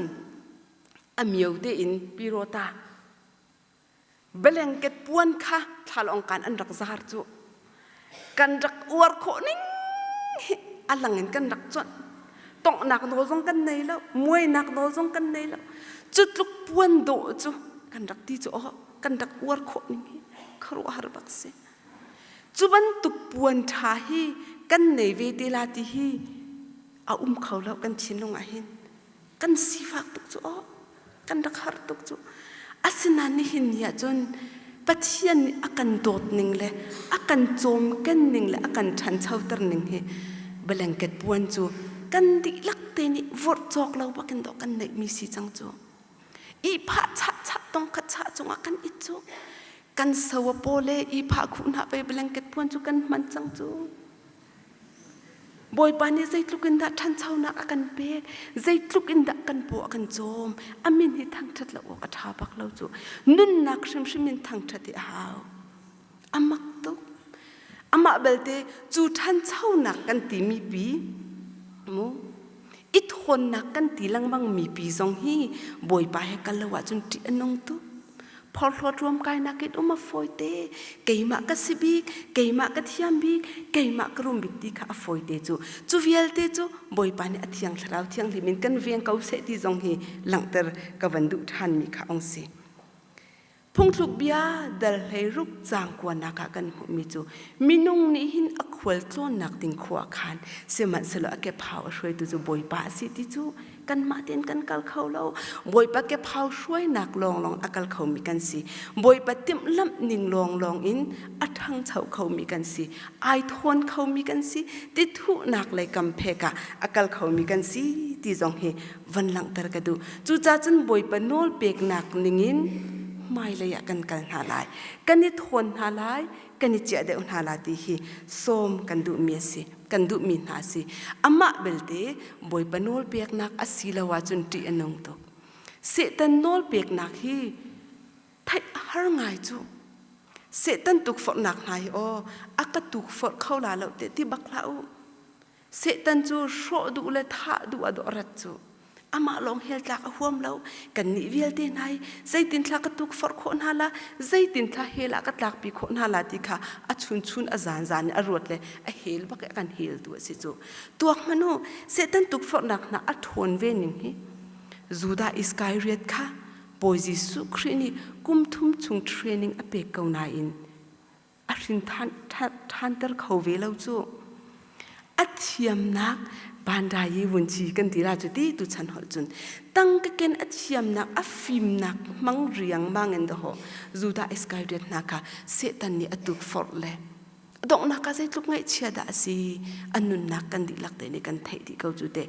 a mio tein pirota Blanket puan kha thlalawng kan an rak zar cu kan rak uar khawh ning hi a lang in kan rak cuanh tonghnak nawl zong kan nei lo muainak nawl zong kan nei lo cu tluk puan dawh cu kan rak ti cu aw kan rak uar khawh ning hi khuaruahhar bak si cu bantuk puan ṭha hi kan nei ve te la ti hi a um kho lo kan thinlung ah hin kan sifak tuk cu aw kan rak har tuk cu asinain nihin ni ah cun Pathian nih a kan dawt ning le a kan cawmken ning le a kan ṭhanchoter ning hi blanket puan cu kan dihlak te nih vorh cawk lo bakin dawh kan neihmi si cang cu ihphah chah chah tong khat chah cungah kan it cu kan so a paw le ihphah khuh hna pei blanket puan cu kan hman cang cu Bawipa nih zeitluk in dah ṭhanchonak a kan pek, zeitluk in dah kan paw a kan cawm, a min hi thangṭhat lo awk a ṭha bak lo cu. Nunnak hrimhrim in thangṭhat hi a hau. A mak tuk. Amah belte cu ṭhanchonak kan timi pi, mu, i thawnnak kan ti lengmang mi pi zong hi Bawipa he kal lo ahcun ṭih a nung tuk. Phorhlawt ruamkainak in um a fawite. Keimah ka si bik, keimah ka thiam bik, keimah ka rum bik ti kha a fawite cu. Cu vialte cu Bawipa nih a thiang thlarau thianghlim in kan veng ko seh ti zong hi langhter ka van duh ṭhanmi kha ong si. Phungthluk bia dal 16 caang kuanak ah kan hmuhmi cu minung nih hin a khual tlawnnak ding khua a khan sihmanhsehlaw a kephau a hruaitu cu Bawipa a si ti cu kanmah tein kan kal kho lo bawipa kephau hruainak lawnglawng a kal khomi kan si bawipa timhlamh ning lawnglawng in a ṭhangcho khomi kan si ai thawn khomi kan si ti thuhnak lei kam phek ah a kal khomi kan si ti zong hi van langhter ka duh cucaah cun bawipa nawl peknak ningin hmailei ah kan kal hna lai kan i thawn hna lai kan i chiah deuh hna la ti hi sawm kan duhmi a si kan duhmi hna a si. Amah belte Bawipa nawlpeknak a si lo ahcun ṭih a nung tuk. Satan nawlpeknak hi theih a har ngai cu. Satan tukforhnak hna hi aw a ka tukforh kho la lo te ti bak hlah u. Satan cu hrawh duh le thah duh a dawh rat cu. Amah lawng hell tlak a huam lo. Kannih vialte hna hi zeitin thla ka tukforh khawh hna la, zeitin thla hell ah ka tlakpi khawh hna la ti kha a chunchun a zanzan in a ruat le a hel bak i a kan heltu a si cu. Tuak hmanh u, Satan tukforhnak hna a ṭhawn ve ning hi. Judah Iskariot kha Bawi Jesuh Khrih nih kum thum chung training a pek ko nain a hrin ṭhanter kho ve lo cu. A thiamnak bandayi vunci kan ti la cu ti tu chan holh cun tangka ken a thiamnak a fimnak hmang riangmang in daho Judah Iskariot hna kha Satan nih a tukforh le donghnak ah zeitluk ngaihchia dah a si a nunnak kan dihlak te nih kan theih dih ko cu te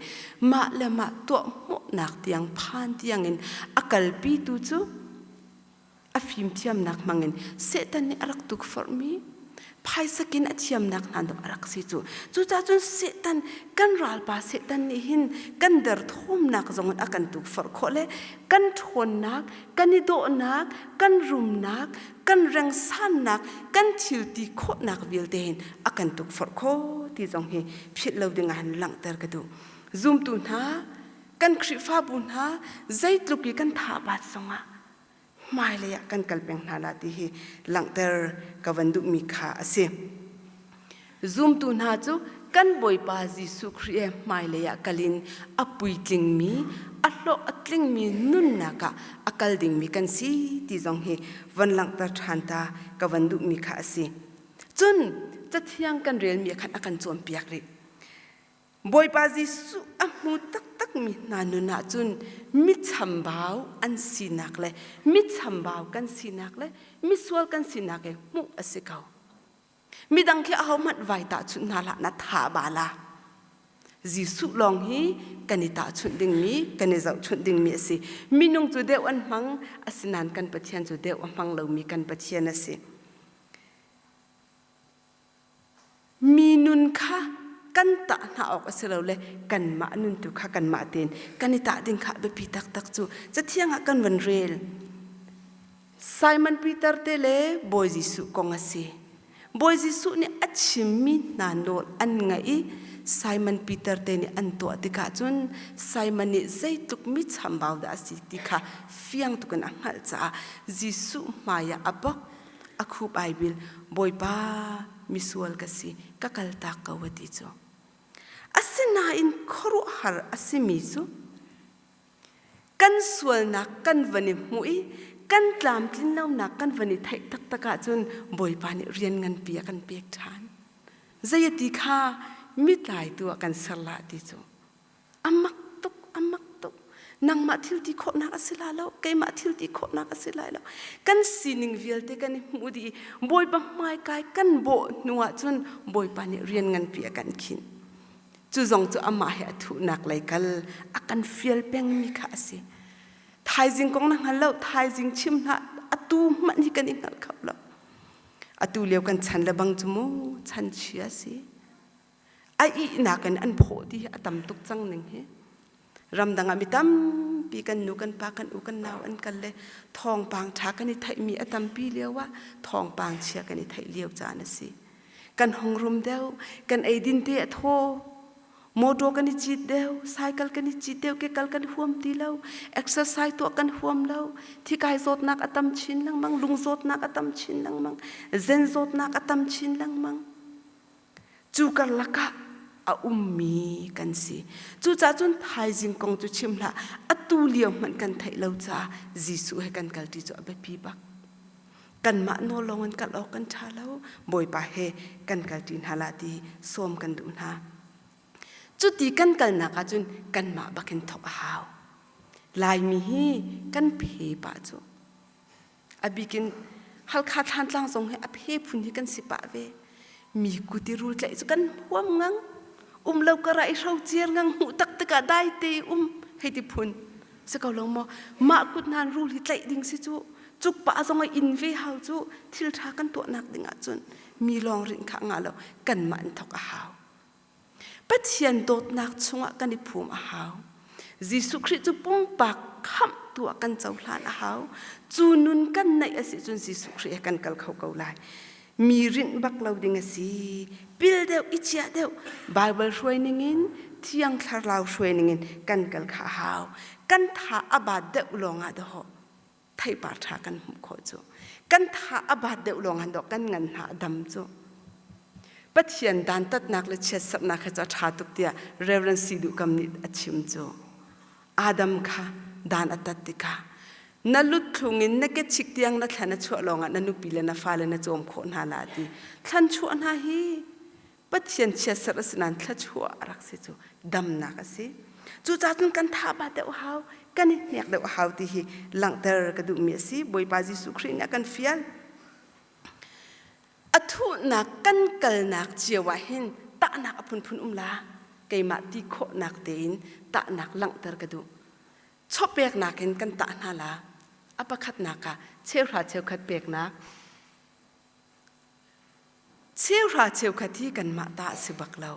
mah le mah tuah hmuhnak tiang phan tiangin a kalpi tu cu a fimthiamnak hmangin Satan nih a rak tukforhmi phaisak in a thiamnak hna dawh a rak si cu. Cucaah cun Satan kan ralpa Satan nih hin kan derthawmnak zong in a kan tukforh khawh le kan ṭhawnnak, kan i dawhnak, kan rumnak, kan rengsannak, kan thil ti khawhnak vialte hin a kan tukforh khawh ti zong hi philh lo ding ah hin langhter ka duh. Zumtu hna, kan Khrihfabu hna zeitluk i kan tha bat zongah hmailei ah kan kal peng hna la ti hi langhter ka van duhmi kha a si. Zumtu hna cu kan Bawipa Jesuh Khrih he hmailei ah kal in a puitlingmi, a hlawh a tlingmi nunnak ah a kal dingmi kan si ti zong hi van langhter ṭhan ta ka van duhmi kha a si. Cun Cathiang kan relmi ah khan a kan cawnpiak rih. Bawipa Jesuh a hmu taktakmi hna nun ahcun mi chambau an sinak le mi chambau kan sinak le misual kan sinak he hmuh a si ko. Midang khi ahohmanh vai tahchunh hna hlah na tha ba la. Jesuh lawng hi kan i tahchunh dingmi, kan i zohchunh dingmi a si. Minung cu deuh an hmang, asinain kan Pathian cu deuh a hmang lomi kan Pathian a si. Mi nun kha kan tah hna awk a si lo le kanmah nun tu kha kanmah tein kan i tah ding kha biapi taktak cu cathiang ah kan van rel. Simon Peter te le Bawi Jesuh kong a si. Bawi Jesuh nih a chimmi hna nawl an ngaih i Simon Peter te nih an tuah tikah cun Simon nih zeitluk mi chambau dah a si ti kha fiang tuk in a hngalh caah Jesuh hmaiah a bok a khup ai bil Bawipa misual ka si ka kaltak ko a ti cu. Asinain khuaruahhar a simi cu kan sualnak kan van i hmuh i kan tlamtlin lonak kan van i theih taktak ahcun Bawipa nih rian nganpi a kan pek ṭhan. Zei a ti kha mitlaitu ah kan ser la ti cu a mak tuk a mak tuk nangmah thil ti khawhnak a si la lo keimah thil ti khawhnak a si lai lo kan sining vialte kan i hmuh dih i Bawipa hmaikai kan bawh hnu ahcun Bawipa nih rian nganpi a kan khinh Cu zong cu amah he a thuhnak lei kal a kan fial pengmi kha a si. Thaizing kong na hngal lo, thaizing chim hlah, atu hmanh hi kan i hngal kho lo. Atu lio kan chan le bang cu mu chan chia si. A ihnak in an phawh ti hi a tam tuk cang ning hi. Ramdang ah mi tampi kan nu kan pa kan u kan nau an kal le thawngpang ṭha kan i theihmi a tampi lio ah thawngpang chia kan i theih lio caan a si. Kan hung rum deuh, kan eidin te a thaw. Motor kan i cit deuh, cycle kan i cit deuh, kekal kan huam ti lo, exercise tuah kan huam lo, thikai zawtnak a tam chin lengmang, lung zawtnak a tam chin lengmang, zen zawtnak a tam chin lengmang. Cu karlak ah a ummi kan si. Cucaah cun thaizing kong cu chim hlah, atu lio hmanh kan theih lo caah Jesuh he kan kalṭi cu a biapi bak. Kanmah nawl lawng in kal awk kan ṭha lo, Bawipa he kan kalṭi hna la ti sawm kan duh hna. Cuti kan kalnak ahcun kanmah bakin thawk a hau. Laimi hi kan phe pah cu. A bikin Halkha Thlantlang zong hi a phe phun hi kan si pah ve. Mi kuti rul tlaih cu kan huam ngang. Um lo kar ah i hrocer ngang hmuh tak tikah dai te um hei ti phun. Si ko lo maw? Mah kut hnan rul hi tlaih ding si cu. Cuk pah zong a inn ve hau cu thil ṭha kan tuahnak ding ahcun mi lawng rinh kha ngah lo kanmah in thok a hau. Pathian dawtnak chungah kan i phum a hau. Jesuh Khrih cu pumpak khamhtu ah kan cohlan a hau. Cu nun kan neih a si cun Jesuh Khrih he kan kal kho ko lai. Mi rinh bak lo ding a si. Pil deuh, i chiah deuh, Bible hruai ningin, Thiang Thlarau hruai ningin kan kal kha a hau. Kan tha a baat deuh lawngah dawh theipar ṭha kan hmuh khawh cu kan tha a baat deuh lawng han dawh kan ngan hna a dam cu Pathian dantatnak le chiatserhnak he cu a ṭha tuk tiah Reverend Si Duh Kam nih a chim cu Adam kha dan a tat tikah na luthlung in na kechik tiang na thlan a chuah lawngah na nupi le na fale na cawm khawh hna la ti thlan chuah hna hi Pathian chiatserh a si nain thluachuah a rak si cu damnak a si. Cucaah cun kan tha ba deuh hau, kan i hnek deuh hau ti hi langhter ka duhmi a si. Bawipa Jesuh Khrih nih a kan fial. A thuhnak kan kalnak cio ah hin tahnak a phunphun um la. Keimah ti khawhnak tein tahnak langhter ka duh. Chawpeknak in kan tah hna la. A pakhatnak ah cheuhra cheukhat peknak. Cheuhra cheukhat hi kanmah ta a si bak lo.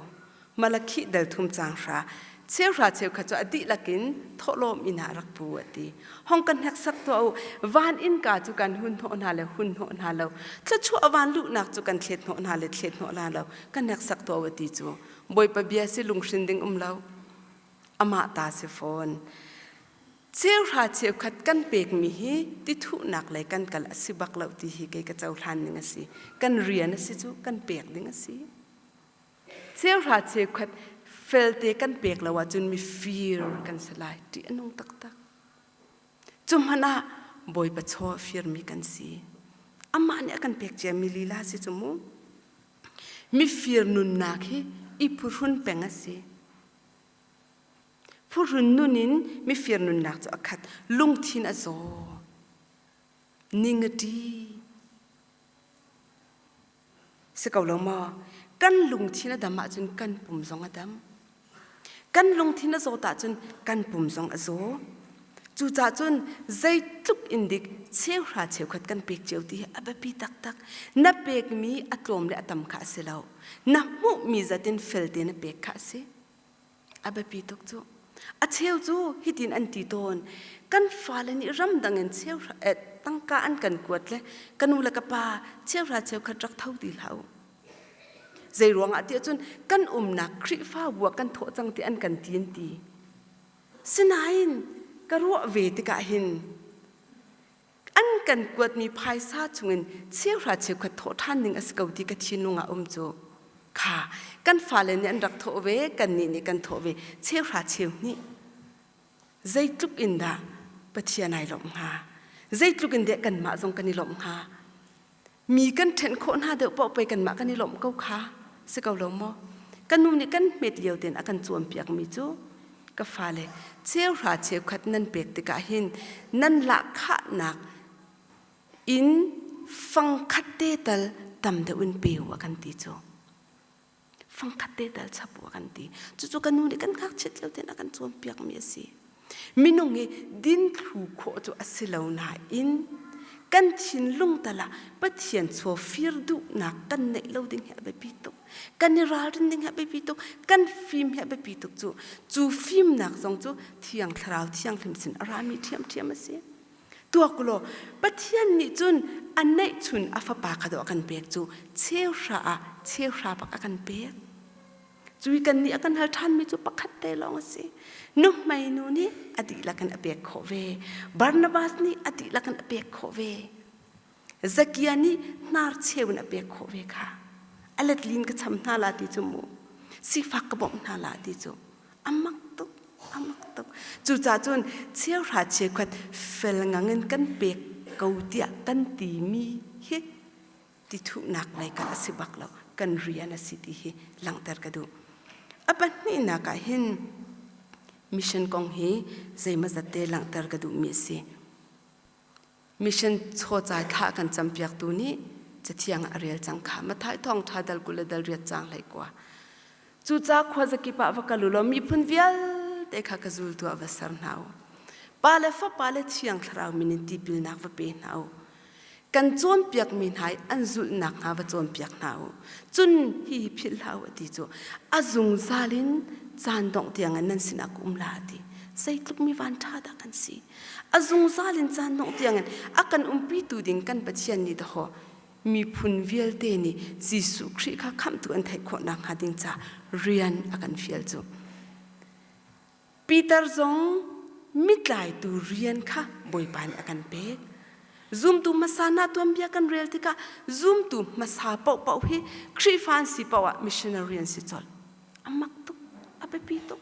Malakhi dal thum caang hra cheuhra cheukhat cu a dihlak in thawhlawm inn ah rak pu a ti. Hong kan hneksak tuah u. Van innka cu kan hun hnawh hna le hun hnawh hna lo. Thluachuah van luhnak cu kan thlet hnawh hna le thlet hnawh hna lo. Kan hneksak tuah u a ti cu. Bawipa bia si lunghrin ding um lo. Amah ta si fawn. Cheuhra cheukhat kan pekmi hi tithuhnak lei kan kal a si bak lo ti hi kei ka cohlan ning a si. Kan rian a si cu kan pek ding a si. Cheuhra cheukhat felte kan pek lo ahcun mifir kan si lai. Ṭih a nung taktak. Cu hmanh ah Bawipa chaw a firmi kan si. Amah nih a kan pek ciami lila si cu mu. Mifir nunnak hi i phuhrun peng a si. Phuhrun nun in mifir nunnak cu a khat. Lungthin a zaw. Ning a ṭi. Si ko lo maw? Kan lungthin a dam ahcun kan pum zong a dam. Kan lungthin a zawt ahcun kan pum zong a zaw. Cucaah cun zeitluk in dik cheuhra cheukhat kan pek cio ti hi a biapi taktak. Na pekmi a tlawm le a tam kha a si lo. Na hmuhmi zat in felte na pek kha a si. A biapi tuk cu. A cheu cu hitin an ti tawn. Kan fale nih ramdang in cheuhra eh, tangka an kan kuat le ka nu le ka pa cheuhra cheukhat rak tho ti hlah u. Zei ruangah tiah cun kan umnak Khrihfabu ah kan thawh cang ti an kan ti an ti. Sinain ka ruah ve tikah hin an kan kuatmi phaisa chungin cheuhra cheukhat thawh ṭhan ding a si ko ti ka thinlung ah um cu kha kan fale nih an rak thawh ve kannih nih kan thawh ve cheuhra cheu hnih zeitluk in dah Pathian ai lawmh hnga zeitluk in deh kanmah zong kan i lawmh hnga Mi kan ṭhenh khawh hna deuh paoh pei kanmah kan i lawmh ko kha si ko lo maw? Ka nu nih kan hmet lio tein a kan cawnpiakmi cu ka fale cheuhra cheukhat nan pek tikah hin nan lahkhahnak in fangkhat te tal tam deuh in pe u a kan ti cu. Fangkhat te tal chap u a kan ti. Cucu ka nu nih kan ngakchiat lio tein a kan cawnpiakmi a si. Minung hi dinthlu khawh cu a si lo nain kan thinlung tal ah Pathian chaw fir duhnak kan neih lo ding hi a biapi tuk. Kan i ralrin ding hi a biapi tuk. Kan fim hi a biapi tuk cu. Cu fimnak zong cu Thiang Thlarau Thianghlim sin a rami ṭhiamṭhiam a si. Tuak law Pathian nih cun a neihchun a fapa kha dawh a kan pek cu cheuhra ah cheuhra bak a kan pek. Cui kan nih a kan hal ṭhanmi cu pakhat te lawng a si. Nuhmei nu nih a dihlak in a pek khawh ve. Barnabas nih a dihlak in a pek khawh ve. Zakia nih hnar cheu in a pek khawh ve kha. A letlin ka cham hna la ti cu mu. Sifak ka bawmh hna la ti cu. Amak tuk, amak tuk. Cucaah cun cheuhra cheukhat fel ngang in kan pek ko tiah kan timi hi ti thuhnak lei kal a si bak lo kan rian a si ti hi langhter ka duh. A pahnihnak ah hin mission kong hi zeimawzat te langhter ka duhmi a si. Mission chawcai thlah kan campiaktu nih cathiang a rel cang kha Mathai thawngṭha dal 20 le dal riat caang 19. Cucaah khuazakip ah va kal u law miphun vialte kha ka zultu ah va ser hna u. Pa le Fapa le Thiang Thlarau min in tipilnak va pe hna u. Kan cawnpiakmi hna i an zulh nakhnga va cawnpiak hna u. Cun hihi philh hlah u a ti cu a zungzal in caan dongh tiangin nan sinah ka um la a ti. Zeitluk mi vanṭha dah kan si. A zungzal in caan dongh tiangin a kan umpitu ding kan Pathian nih dahkaw miphun vialte nih Jesuh Khrih kha khamhtu an theih khawh nakhnga ding ca rian a kan fial cu. Peter zong mitlaitu rian kha Bawipa nih a kan pek. Zumtu hmasa hna tuanbia kan rel tikah zumtu hmasa paohpaoh hi Khrihfa an si paoh ah missionary an si colh. A mak tuk, a biapi tuk.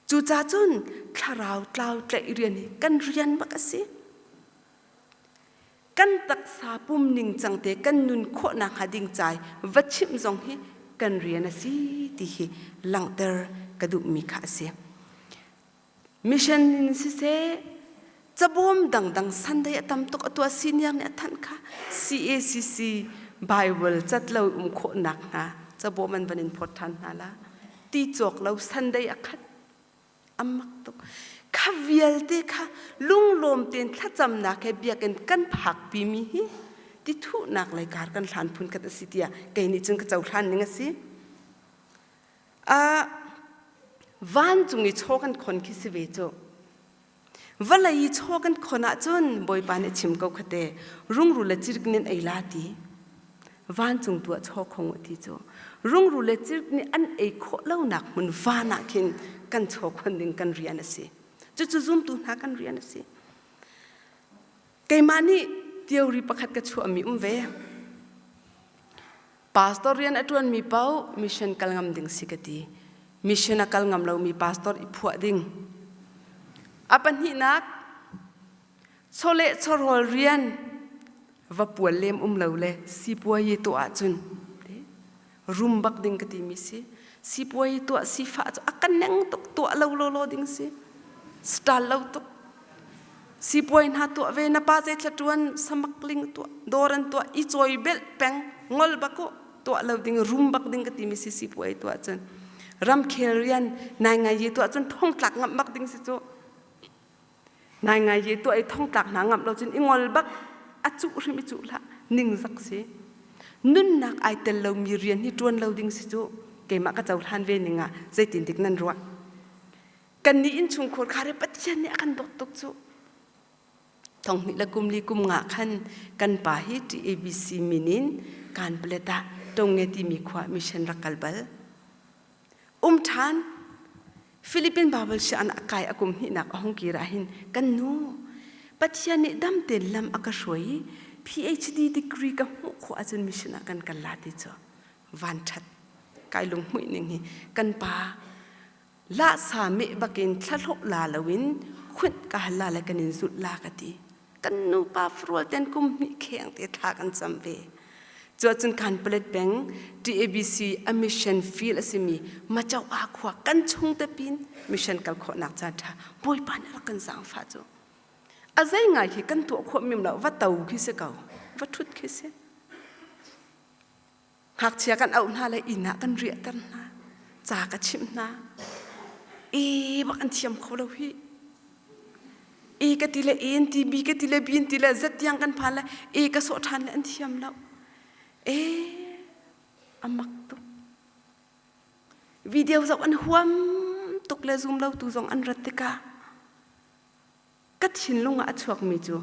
Cucaah cun thlarau tlau tlaih rian hi kan rian bak a si. Kan taksa pum ningcang te kan nun khawh nakhnga ding cai va chimh zong hi kan rian a si ti hi langhter ka duhmi kha a si. Mission in siseh cabawm dangdang Sunday a tam tuk a tuah senior nih a thanh kha CACC Bible cat lo um khawh nakhnga cabawm an van in phawt ṭhan hna la. Ti cawk lo Sunday a khat Amak tuk. Kha vialte kha lunglawm tein thlacamnak he biakinn kan phakpimi hi ti thuhnak lei kar kan hlan phun khat a si tiah kei nih cun ka cohlan ning a si. Uh, vancung i chaw kan khon khi si ve cu. Vawlei i chaw kan khon ahcun Bawipa nih chim ko khate rungru le cirik nin ei la ti. Vancung tu ah chaw khong u ti cu rungru le cirk nih an ei khawh lonak hmun van ah khin kan chaw khon ding kan rian a si. Cucu zumtu hna kan rian a si. Keimah nih theory pakhat ka chuahmi um ve. Pastor rian a ṭuanmi paoh mission kal ngam ding si ka ti. Mission a kal ngam lomi pastor i phuah ding. A pahnihnak, chawleh chawhrawl rian va pual lem um lo le sipuayi tuah ahcun rum bak ding ka timi si sipuayi tuah sifah cu a kan neng tuk tuah lo lawlaw ding si stal lo tuk sipuai hna tuah ve na pa zei thla tuan samak ling tuah dawr an tuah i cawi belh peng ngol bak u tuah lo ding rum bak ding ka timi si sipuai tuah cun ramkhel rian nai ngai yi tuah cun thong tlak ngam bak ding si cu. Nai ngai ye tuah i thongtlak hna ngamh lo cun i ngol bak a cuh hrim i cuh hlah ningzak si. Nunnak ai tel lomi rian hi ṭuan lo ding si cu keimah ka cohlan ve ning ah zeitin dik nan ruah. Kannih innchungkhur kha re Pathian nih a kan dawt tuk cu. Thonghnih le kum li kum nga khan kan pa hi TABC min in Kanpalet ah Tonge timi khua mission rak kal bal. Um ṭhan Philippine Bible sian a kai a kum hnihnak a hung kir ah hin kan nu Pathian nih dam tein lam a ka hruai i PhD degree ka hmuh khawh ahcun mission ah kan kal la ti cu van ṭhat kai lunghmuih ning hi kan pa lahsa meh bakin thlahlawh la loin khunh ka hal la le kan in zulh la ka ti kan nupa farual ten kum hnih kheng te thla kan cam ve cu ahcun kan palet peng TABC a mission field a simi Machau a khua kan chung te pin mission kal khawhnak caan ṭha Bawipa nih rak kan zaangfah cu a zei ngai khi kan tuah khawh mim lo va to khi si ko va ṭhut khi si Ngakchia kan auh hna le inn ah kan riahter hna. Ca ka chimh hna. E bak an thiam kho lo hi. E ka ti le E an ti, B ka ti le B an ti le Z tiang kan phan le E ka sawh ṭhan le an thiam lo. E a mak tuk. Video zoh an huam tuk le zoom lo tu zong an rat tikah ka thinlung ah a chuakmi cu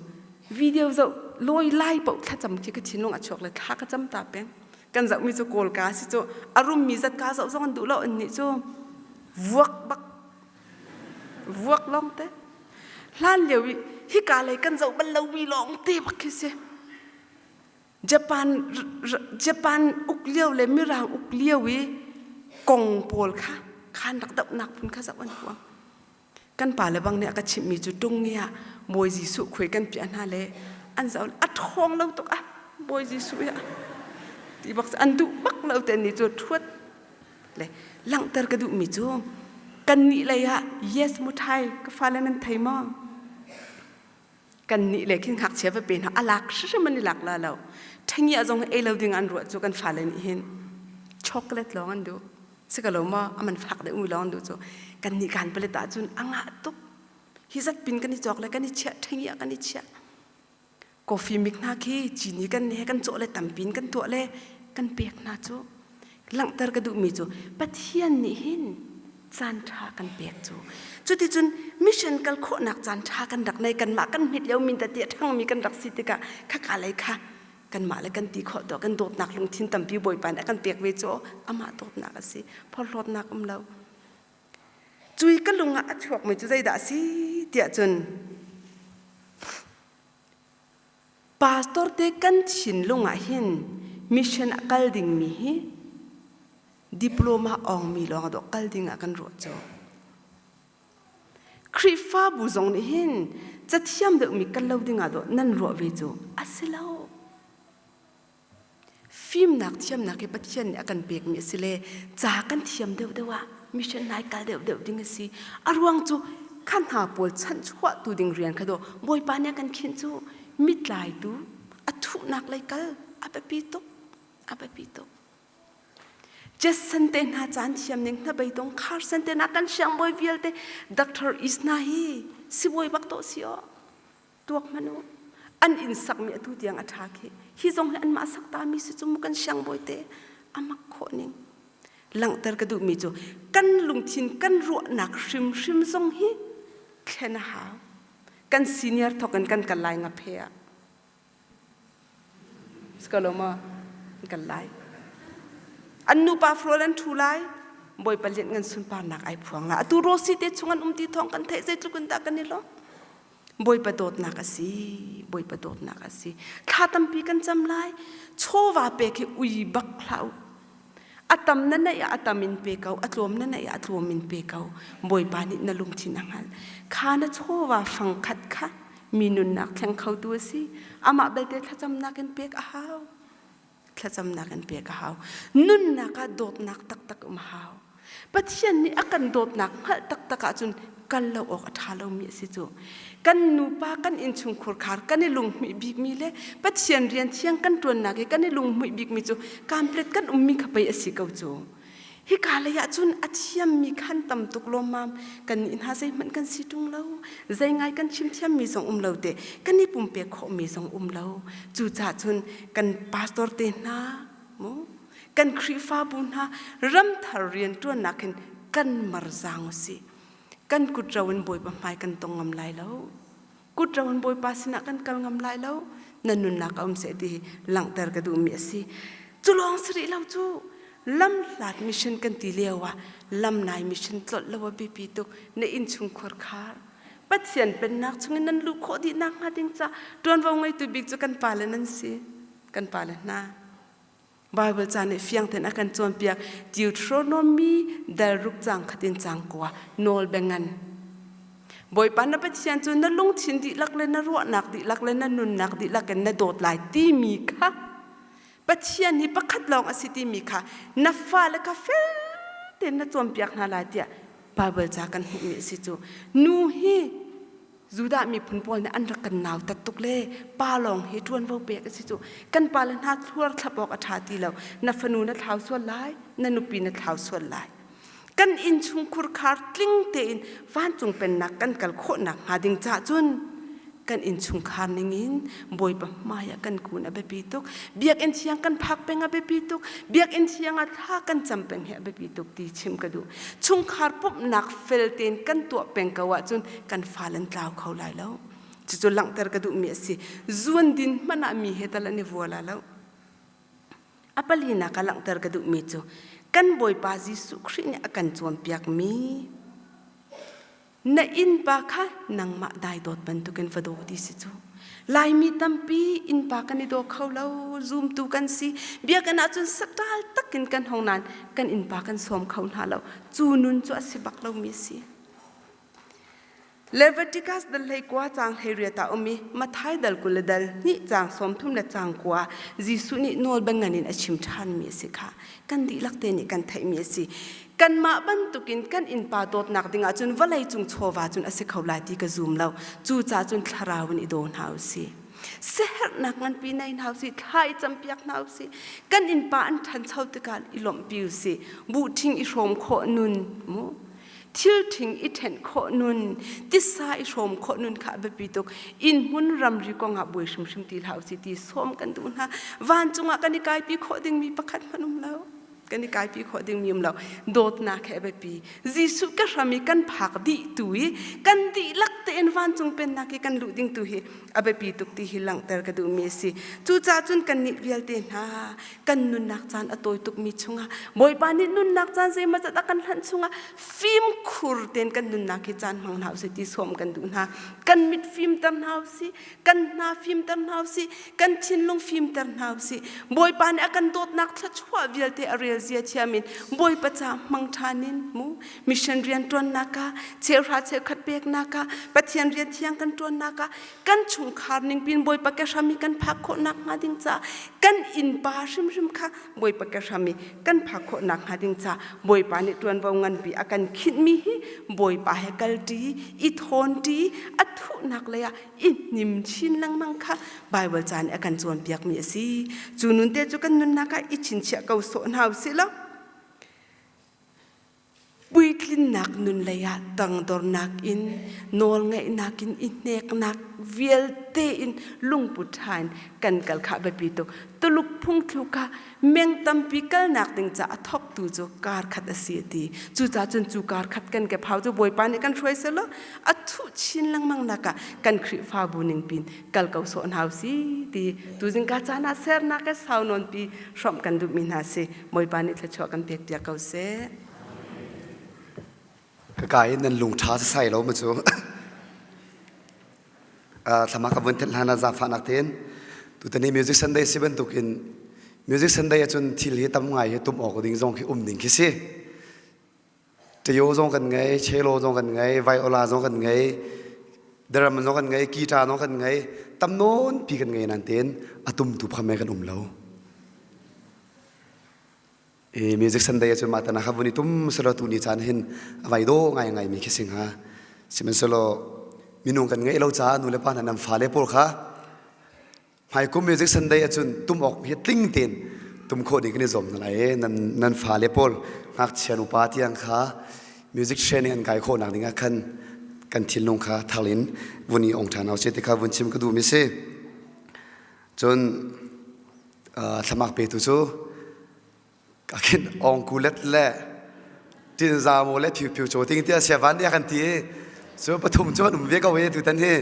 video zoh lawi lai paoh thlacam khi ka thinlung a chuak le thla ka cam ta peng kan zohmi cu kawl ka si cu a rummi zat ka zoh zong an duh lo an nih cu vuak bak vuak lawng te hlan lio i hika lei kan zoh bal lomi lawng te bak khi si Japan Japan uk lio le Mirang uk lio i kong pawl kha khan rak dohnak phun kha zoh an huam Kan pa le bang nih a ka chimhmi cu tung nge ah Bawi Jesuh khuai kan piah hna le an zoh a ṭhawng lo tuk ah Bawi Jesuh hi ti bak an duh bak lo te ni cu ṭhuat le langhter ka duhmi cu kannih lei ah yes muthai ka fale nan thei maw kannih le khin ngakchia va pe hna a lak hrimhrim an i lak la lo ṭhengia zong ei lo ding an ruah cu kan fale nih hin chocolate lawng an duh si ka lo maw aman fak deuh mi lawng an duh cu kannih kan palet ah cun a ngah tuk hi zat pin kan i cawk le kan i chiah ṭhengia kan i chiah coffee mik hna khi cini kan he kan cawh le tampin kan tuah le kan pek hna cu langhter ka duhmi cu Pathian nih hin caan ṭha kan pek cu cuticun mission kal khawhnak caan ṭha kan rak nei kanmah kan hmet lio min tete a ṭhangmi kan rak si tikah khaka lei kha kanmah le kan ti khawh tuah kan dawtnak lungthin tampi Bawipa nih a kan pek ve cu amah dawtnak a si phorhlawtnak um lo cui ka lung ah a chuakmi cu zeidah a si tiah cun Pastor te kan thinlung ah hin mission a kal dingmi hi diploma awngmi lawng dawh kal ding ah kan ruah cu. Khrihfabu zong nih hin cathiam deuhmi kal lo ding ah dawh nan ruah ve cu a si lo. Fimnak thiamnak hi Pathian nih a kan pekmi a si le ca kan thiam deuhdeuh ah mission nai kal deuhdeuh ding a si. A ruang cu kha hna pawl chanhchuahtu ding rian kha dawh Bawipa nih a kan khinh cu mitlaitu a thuhnak lei kal a biapi tuk a biapi tuk. Jetson te hna caan thiam ning hna beidong Carson te hna kan siangbawi vialte Dr. Isna hi sibawi bak dawh si aw. Tuak hmanh u. An inn sakmi atu tiang a ṭha khi. Hi zong hi anmah sak tami si cu mu kan siangbawi te a mak khawh ning. Langhter ka duhmi cu kan lungthin kan ruahnak hrimhrim zong hi thlen a hau. Kan senior thawk in kan kal lai ngaphe ah. Skaloma kan lai. An nupa frol an ṭhu lai. Bawipa lian ngan sunparnak ai phuang la. Atu Rosi te chung an um ti thawng kan theih zeitluk in dah kan i lawm. Bawipa dawtnak a si. Bawipa dawtnak a si. Thla tampi kan cam lai. Chawva pek hi ui bak hlah u. A tam na neih ah a tam in pe ko, a tlawm na neih ah a tlawm in pe ko. Bawipa nih na lungthin a hngalh. Kha na chawva fangkhat kha mi nunnak thleng khotu a si. Amah belte thlacamnak in pek a hau. Thlacamnak in pek a hau. Nunnak ah dawtnak taktak um a hau. Pathian nih a kan dawtnak hngalh taktak ahcun kal lo awk a ṭha lomi a si cu. Kan nupa kan innchungkhur khar kan i lunghmuih bikmi le Pathian rian thiang kan ṭuannak i kan i lunghmuih bikmi cu kamplet kan ummi kha pei a si ko cu. Hika lei ah cun a thiammi khan tam tuk lawmmam. Kannih hna zeihmanh kan si ṭung lo. Zei ngai kan chim thiammi zong um lo te, kan i pumpek khawhmi zong um lo. Cucaah cun kan pastor te hna, mu, kan Khrihfabu hna ramthar rianṭuannak hin kan marzaang u sih. Kan kut ro in Bawipa hmai kan tong ngam lai lo. Kut ro in Bawipa sinah kan kal ngam lai lo. Na nunnak a um seh ti hi langhter ka duhmi a si. Cu lawng si rih lo cu lam hlat mission kan ti lio ah lam nai mission tlolh lo a biapi tuk. Na innchungkhar khar Pathian pennak chungin nan luh khawh dih nak hnga ding ca ṭuanvo ngeitu bik cu kan pale nan si. Kan pale hna. Bible ca nih fiang tein a kan cawnpiak. Deuteronomy dal ruk cang khat in cang kua nawl bengan. Bawipa na Pathian cu na lungthin dihlak le na ruahnak dihlak le na nunnak dihlak in na dawt lai timi kha Pathian hi pakhat lawng a si timi kha na fale kha fel tein na cawnpiak hna lai tiah Bible ca kan hmuhmi a si cu. Nu hi Judah miphun pawl nih an rak kan nautat tuk le pa lawng hi ṭuanvo pek a si cu. Kan pale hna thluar thlap awk a ṭha ti lo. Na fanu na thlau sual lai, na nupi na thlau sual lai. Kan innchungkhur khar tling tein vancung pennak kan kal khawhnak hnga ding caah cun kan innchungkhar ningin Bawipa hmai ah kan kun a biapi tuk. Biakinn thiang kan phak peng a biapi tuk. Biakinn thiang ah thla kan cam peng hi a biapi tuk ti chim ka duh. Chungkhar pumhnak fel tein kan tuah peng ko ahcun kan fale an tlau kho lai lo. Cucu langhter ka duhmi a si. Zuan din hmanh ah mi he tal an i vua la lo. A palinak ah langhter ka duhmi cu kan Bawipa Jesuh Khrih nih a kan cawnpiakmi Na innpa kha nangmah dai dawt bantukin va daw ti si cu. Laimi tampi innpa kan i daw kho lo, zumtu kan si. Biakinn ahcun saṭal takin kan hong nain kan innpa kan sawm kho hna lo. Cu nun cu a si bak lomi a si. Leviticus dal hlei kua caang hlei riat ah um i Matthai dal 20 le dal hnih caang 30 le caang kua Jesuh nih nawl bangan in a chim ṭhanmi a si kha kan dihlak te nih kan theihmi a si. Kanmah bantukin kan innpa dawtnak ding ahcun vawlei cung chawva cun a si kho lai ti ka zum lo. Cucaah cun thlarau in i daw hna u sih. Siaherhnak nganpi nei hna u sih, thla i campiak hna u sih. Kan innpa an ṭhancho tikah i lawmhpi u sih. Buhṭhing i hrawm khawh nun mu. Thil ṭhing i ṭhenh khawh nun, tisa i hrawm khawh nun kha a biapi tuk. Inn hmun ramri kongah buai hrimhrim ti hlah u sih ti sawm kan duh hna. Vancung ah kan i kaipi khawh dingmi pakhat hmanh um lo. Kan i kaipi khawh dingmi um lo. Dawtnak he a biapi. Jesuh ka hram i kan phak dih tu i kan dihlak tein vancung pennak i kan luh ding tu hi a biapi tuk ti hi langhter ka duhmi a si. Cucaah cun kannih vialte hna kan nunnak caan a tawi tukmi chungah Bawipa nih nunnak caan zeimawzat a kan hlanh chungah fimkhur tein kan nunnak hi caan hmang hna usih ti sawm kan duh hna. Kan mit fimter hna usih, kan hna fimter hna usih, kan thinlung fimter hna usih. Bawipa nih a kan dawtnak thluachuah vialte a rel zia thiam in Bawipa ca hmang ṭhan in mu mission rian ṭuannak ah cheuhra cheukhat peknak ah Pathian rian thiang kan ṭuannak ah kan chungkhar ningpin Bawipa ke hram i kan phak khawh nakhnga ding caah kan innpa hrimhrim kha Bawipa ke hram i kan phak khawh nakhnga ding caah Bawipa nih ṭuanvo nganpi a kan khinhmi hi Bawipa he kalṭi i thawnṭi a thuhnak lei ah i hnim chin lengmang kha Baibal ca nih a kan cawnpiakmi a si. Cu nun te cu kan nunnak ah i chinchiah ko sawh hna u sih law Puitlinnak nun lei ah tangdornak in nawlngaihnak in i hneknak vialte in lungput ṭha in kan kal kha biapi tuk. Tuluk phungthluk ah meng tampi kalnak ding ca a thawktu cu kar khat a si a ti. Cucaah cun cu kar khat kan kephau cu Bawipa nih kan hruai selaw a thuh chin lengmang nak ah kan Khrihfabu ning pin kal ko sawh hna usi ti tuzing ka caan ah sernak he sau nawnpi hrawmh kan duhmi hna si. Bawipa nih thluachuah kan pek piak ko seh. Ka ka in nan lung ṭha sai lo ma cu. Thlama ka vun thet hlan ah zaangfahnak tein tutani Music Sunday si bantukin Music Sunday ahcun thil hi tam ngai hi tum awk ding zong khi um ding khi si. Tayo zong kan ngei, cello zong kan ngei, viola zong kan ngei, drum zong kan ngei, guitar zong kan ngei, tam nawn pi kan ngei nan tein a tumtu phame kan um lo. I music Sunday ahcun mah tana kha vun i tum selaw tu ni caan hin a vai do ngai ngai mi khi si hnga. Sihmanhsehlaw minung kan ngeih lo caah nu le pa hna nan fale pawl kha hmaikum music Sunday ahcun tum awk hi tling tein Tum khawh ding kan i zuam hna lai i nan nan fale pawl ngakchia nupa tiang kha music training an kai khawh nak ding ah khan kan thinlung kha thar in vun i ong ṭhan hau seh ti kha vun chim ka duhmi si. Cun thlamak petu cu khin ong kulet le tinza mu le phiu phiu chaw ting tia sia van dia kan ti cu pathum cu an um ve ko e tutan hi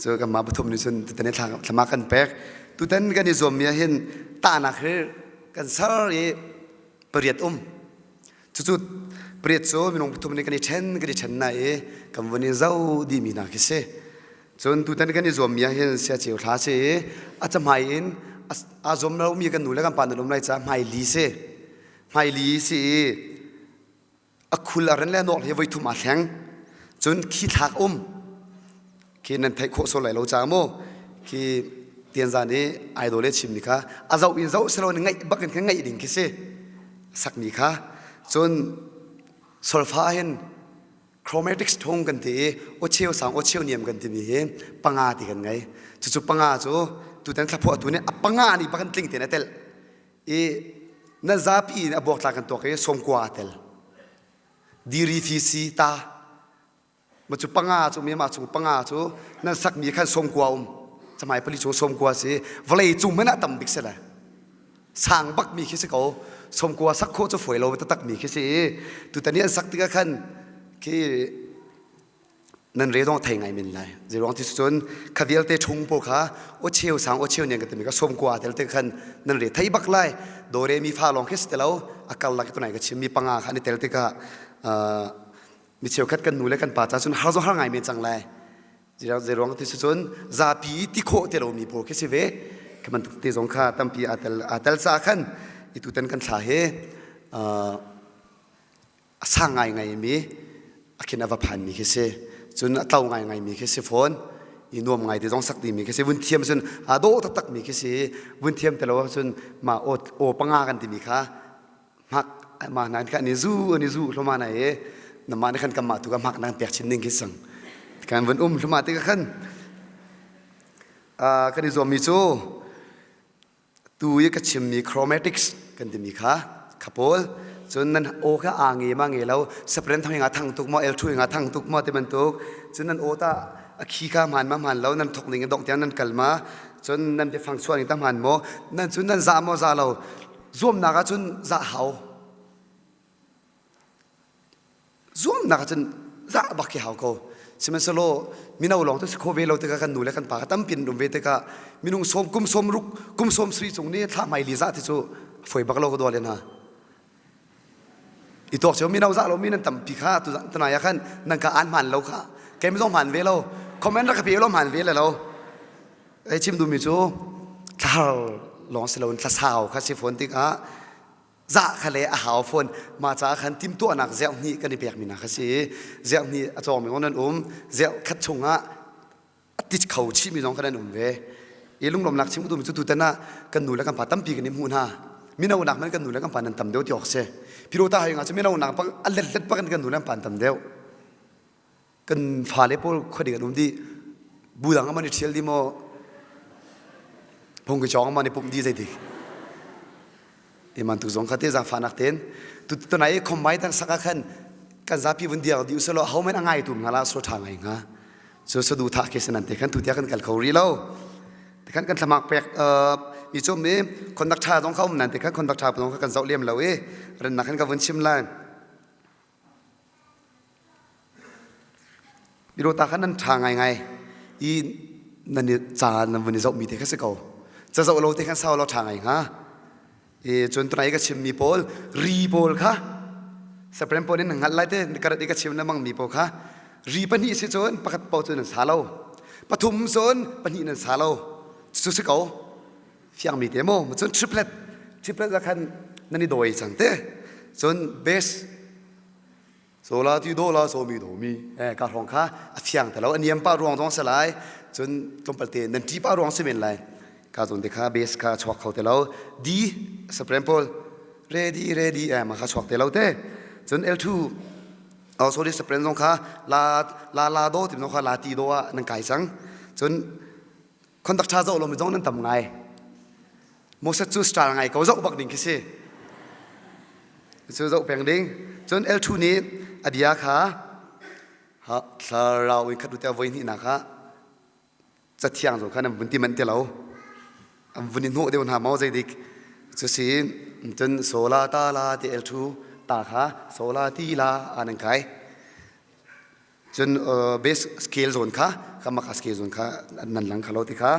cu kan mah pathum nih cun tutan hi thlama kan pek tutan kan i zuam mi ah hin tahnak hi kan ser i pariat um Cucu pariat cu minung pathum nih kan i ṭhen kan i ṭhen na i kan vun i zoh dihmi hna khi si. Cun tutan kan i zuammi ah hin siaceu thla si i a cahmai in aa zuam lomi kan nu le kan pa nan um lai caah hmaili si. Hmaili si i a khul a ren le a nawk hi voi thum aa thleng. Cun khi thlak um. Khi nan theih khawh sual lai lo caah mu khi tianzan i idol le chimmi kha a zoh in zoh silo in ngaih bak in khan ngaih ding khi si sakmi kha cun solfa hin chromatics thung kan ti i aw cheu sang aw cheu niam kan timi hi panga ti kan ngei cucu panga cu tutan thlaphuah tu nih a panga nih bak in tling tein a telh i na zapi in a buaktlak kan tuak i sawmkua a tel diri fi si ta Ma cu panga cu mi mah chung panga cu nan sakmi khan sawmkua um camai pali chung sawmkua si vawlei cung hmanh ah tam bik si le sang bak mi khi si ko sawmkua sak khawh cu fawi lo taktak mi khi si tutan i an sak tikah khan khi nan re dong thei ngai men lai zeiruang ti cun kha vialte chung pawl kha o cheu sang o cheu nian ka timi ka sawmkua tel te khan nan re thei bak lai do re mi fa lawng khi si te lo a kar lak tunai ka chim mi panga kha an i tel tikah mi cheukhat kan nu le kan pa ca cun har zong har ngai men cang lai zeiruang ti si cun zapi ti khawh te lomi pawl khi si ve khi bantuk te zong kha tampi aa tel aa tel caah khan i tutan kan thla hi a sang ngai ngai mi a khin a va phan mi khi si cun a tlo ngai ngai mi khi si fawn i nuam ngai te zong sak ti mi khi si vun thiam cun aa dawh taktak mi khi si vun thiam te lo cun ma aw aw panga kan ti mi kha hmak ma nan kha ni zu ani zu hloma na e na ma na khan kam ma tu ka hmak nan pek chin ning khi sang kan vun um hloma te ka khan kan i zuam mi cu tu i ka chim mi chromatics kan ti mi kha khapawl cun nan aw kha a nge ma nge lo sapren thang nga thang tuk mo el thu nga thang tuk mo te bantuk cun nan aw ta a khi kha hman ma hman lo nan thok ning dong tiang nan kal ma cun nan biafang chuah ning ta hman mo nan cun nan za mo za lo Zuamnak ahcun zah hau. Zuamnak ahcun zah bak khi hau ko. Sihmanhsehlaw mino lawng cu si kho ve lo tikah kan nu le kan pa ka tampi an um ve tikah minung sawm kum sawm ruk kum sawm sri cung nih thlah hmai li zah ti cu foi bak lo ka dua len ha. I tuak cio mino zah lo mi nan tampi kha tu tunai ah khan nan ka an hman lo kha kei zong hman ve lo comment rak ka pe lo hman ve le lo Ei chim duhmi cu thlahar lawng si loin thlasau kha si fawn tikah zah kha le a hau fawn mah caah khan timhtuahnak zerh hnih kan i pekmi hna kha si zerh hnih a cawngmi zong nan um zerh khat chungah a tit kho chihmi zong kha nan um ve i lunglawmnak chim duhmi cu tutan ah kan nu le kan pa tampi kan i hmuh hna mino nak man kan nu le kan pa nan tam deuh ti awk si pirota hai nga cu mino nak pang a let let pak in kan nu le kan pa an tam deuh kan fale pawl khuading an um dih bu dang man i ṭhial di maw phung ki chawng man i pumh di zei ti iman tu zong kha te zaangfahnak ten tu tunai i khombai tan sak ah khan kan zapi vun diak di usalo ho men a ngai tu nga la so tha ngai nga cu sadu tha ke sanan te khan tu tia kan kal kho ri lo te khan kan thlamak pek mi chum mi conduct tha zong kha um nan te khan conduct tha zong kha kan zoh lem lo i ren nak khan ka vun chim lai Mirota kha nan ṭha ngaingai i nan i ca nan vun i zohmi te kha si ko. Ca zoh lo te khan sau lo ṭha ngai hnga. I cun tunai ka chimmi pawl ri pawl kha Supreme pawl in nan hngalh lai te karat i ka chim lengmang mi pawl kha ri pahnih si cun pakhat paoh cu nan sa lo. Pathum cun pahnih nan sa lo. Cu si ko. Fiangmi te maw? Cun triplet triplet ah khan nan i dawi cang te. Cun bass so la ti do la so mi do mi eh ka hrawng kha a fiang te lo a niam pa ruang zong si lai cun tlawmpal te nan ṭi pa ruang si men lai ka zawn te kha bass kha chuak kho te lo D supreme pawl ready ready eh ma kha chuak te lo te cun L2 oh sorry supreme zong kha la la la do ti zong kha la ti do ah nan kai cang cun conduct tha zoh lo mi zong nan tam ngai. Moses cu star ngai ko zoh bak ding khi si. Cu zoh peng ding. Cun L2 nih a bia kha ha thlarau in khat te voi hnihnak ah cathiang zong kha nan vun ti manh ti lo. An vun i hnawh deuh hna maw zeidik. Cu si cun sola ta la ti L2 ta kha sola ti la an kai. Cun base scale zawn kha kha maka scale zawn kha nan lang kha lo ti kha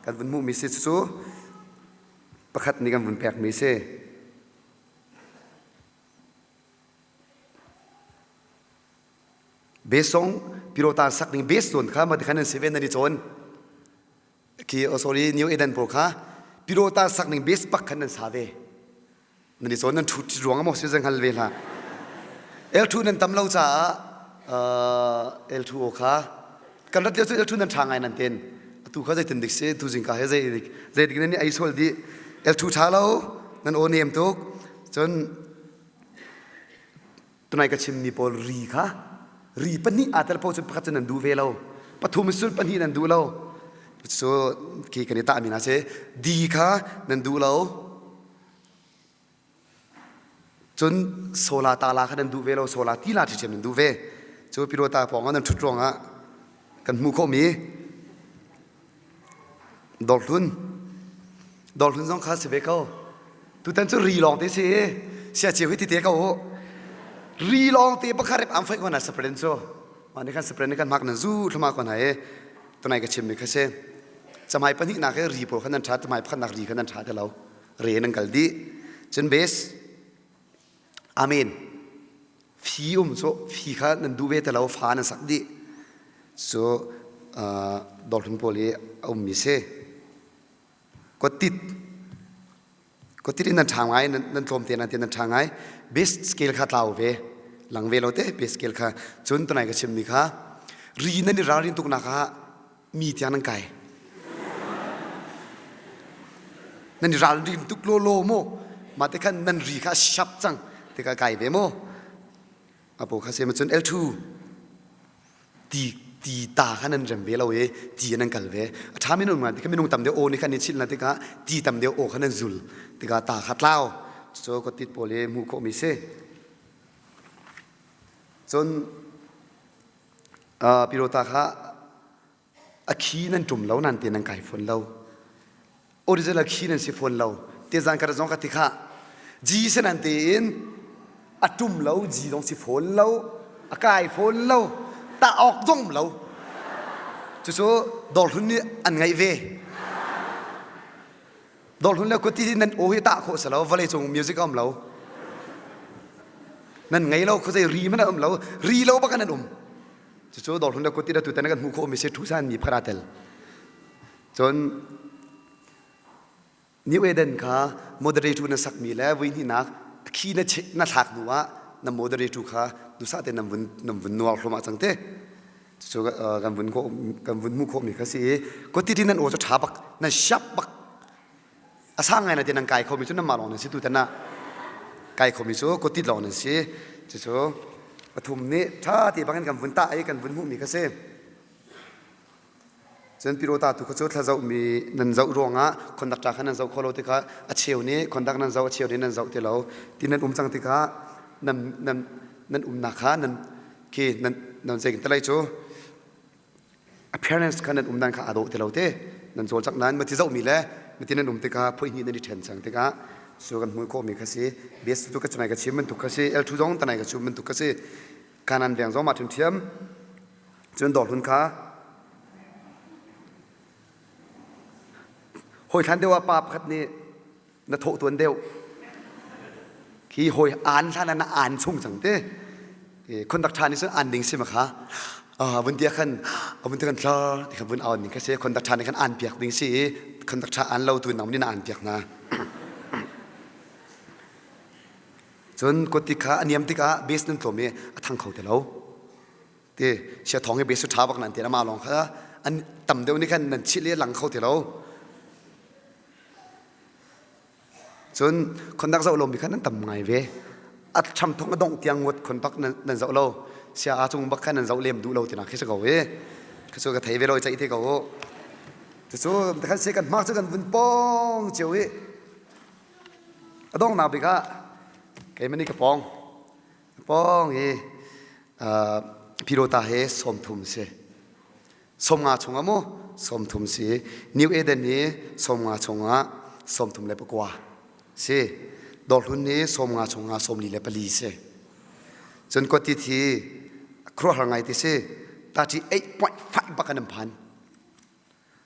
kan vun hmuhmi si cu pakhat nih kan vun pekmi si. Base song pirotan sak ding base zawn kha mati khan nan si ve nan i cawn. Khi oh sorry New Eden pawl kha pirota sak ning base pak khan nan sa ve. Nan i cawn nan ṭhut ruang maw si zeng hal ve hlah. L2 nan tam lo caah L2 aw kha kan rat lio cu L2 nan ṭha ngai nan ten. Atu kha zeitin dik si tu zingka he zei dik zei dik nan i ei sual dih. L2 ṭha lo nan aw nem tuk. Cun tunai ka chimmi pawl ri kha ri pahnih aa tel paoh cu pakhat cu nan duh ve lo pathum sul pahnih nan duh lo cu khi kan i tahmi hna si di kha nan duh lo cun sola tala kha nan duh ve lo sola tila ṭhiṭhiam nan duh ve cu pirota pawng ah nan ṭhut ruangah kan hmuh khawhmi Dawrhlun. Dawrhlun zong kha si ve ko. Tutan cu ri lawng te si i sia cio hi ti te ko u. Ri lawng te pakhat rep am fai ko na sapren cu. Mah nih khan sapren nih kan hmak nan zu thluma ko na i tunai ka chimmi kha si. Camai pahnih nak i ri pawl khan nan tha, camai pakhat nak ri khan nan tha te lo. Re nan kal dih. Cun base Amen. Fi um cu fi kha nan duh ve te lo fa nan sak dih. Cu dawrhlun pawl i a ummi si. Kawttit. Kawttit in nan ṭha ngai, nan tlawm te nan te nan ṭha ngai. Base scale kha tlau ve. Lang ve lo te base scale kha. Cun tunai ka chimmi kha ri nan i ralrin tuknak ah mi tiang nan kai. Nan i ralrin tuk lawlaw mu. Mah te khan nan ri kha a sharp cang. Te ka kai ve mu. Apo kha se ma cun L2 ti ti ta kha nan rem ve lo i ti nan kal ve. A ṭha minung ma tikha minung tam deuh aw nih khan i chilh na tikah ti tam deuh aw kha nan zul. Tikah ta kha tlau. So ka tit pawl i hmuh khawhmi si. Cun Pirota kha a khi nan ṭum lo nan te nan kai fawn lo. Original khi nan si fawn lo. Te zan kar zong ka ti kha G se nan te in a ṭum lo G zong si fawn lo a kai fawn lo ta awk zong lo. Cucu dawrhlun nih an ngaih ve. Dawrhlun le kuti nan aw hi tah khawh si lo vawlei cung music a um lo. Nan ngei lo khuazei ri hmanh a um lo ri lo bak nan um. Cucu dawrhlun le kuti tu tan kan hmuh khawh mi si ṭhu san mi phara tel. Cun New Eden kha moderator na sakmi le vui hnihnak khi na na thlak hnu ah na moderator kha dusa te nan vun nan vun nuar hlum ah cang te. Cucu kan vun khawh kan vun hmuh khawhmi kha si i koti ti nan aw cu ṭha bak nan siap bak a sang ngai na ti nan kai khomi cu nanmah lawng nan si tutan ah kai khomi cu koti lawng nan si cucu pathum nih ṭha te bangin kan vun tah i kan vun hmuhmi kha si cun pirota tu kha cu thla zohmi nan zoh ruangah conductor kha nan zoh kho lo tikah a cheu nih conduct nan zoh a cheu nih nan zoh ti lo ti nan um cang tikah nan nan nan umnak kha nan khi nan nan zei kan cu appearance kha nan um dan kha aa dawh ti lo te nan cawlcangh nan mati zohmi le mati nan um tikah phui hnih nan i ṭhen cang tikah cu kan hmuh khawhmi kha si bes tu ka chunai ka chim bantuk kha si L2 zong tanai ka chim bantuk kha si kanan veng zong ma ṭhiamṭhiam cun dawrhlun kha hawi thlan deuh ah pa pakhat nih na thawh tuan deuh khi hawi aan hlan ah na aan chung cang te conduct ṭha nih cun aan ding si ma kha vun tia khan vun tia khan tlar ti khan vun aun ding kha si conduct ṭha nih khan aan piak ding si i conduct ṭha aan lo tu nang nih na aan piak hna cun kut ti kha a niam tikah base nan tlawm i a thang kho ti lo ti sia thawng hi base ṭha bak nan ti ama lawng kha an tam deuh nih khan nan chih le lang kho ti lo Cun khondak zoh lomi kha nan tam ngai ve. A ṭham thong a dongh tiang nguat khon bak nan zoh lo. Sia aa cung bak kha nan zoh lem duh lo tinak khi si ko i. Khi cu ka thei ve lo i ceih te ko u. Cucu khan se kan hmak cu kan vun pong cio i. A donghnak bik ah keimah nih ka pawng ka pawng i Pirota he 30 si. 50 chungah mu 30 si. New Eden hi 50 chungah 39 si. Dawrhlun hi 50 chungah 44 si. Cun kawtit hi khuaruahhar ngai ti si. 38.5 bak an phan.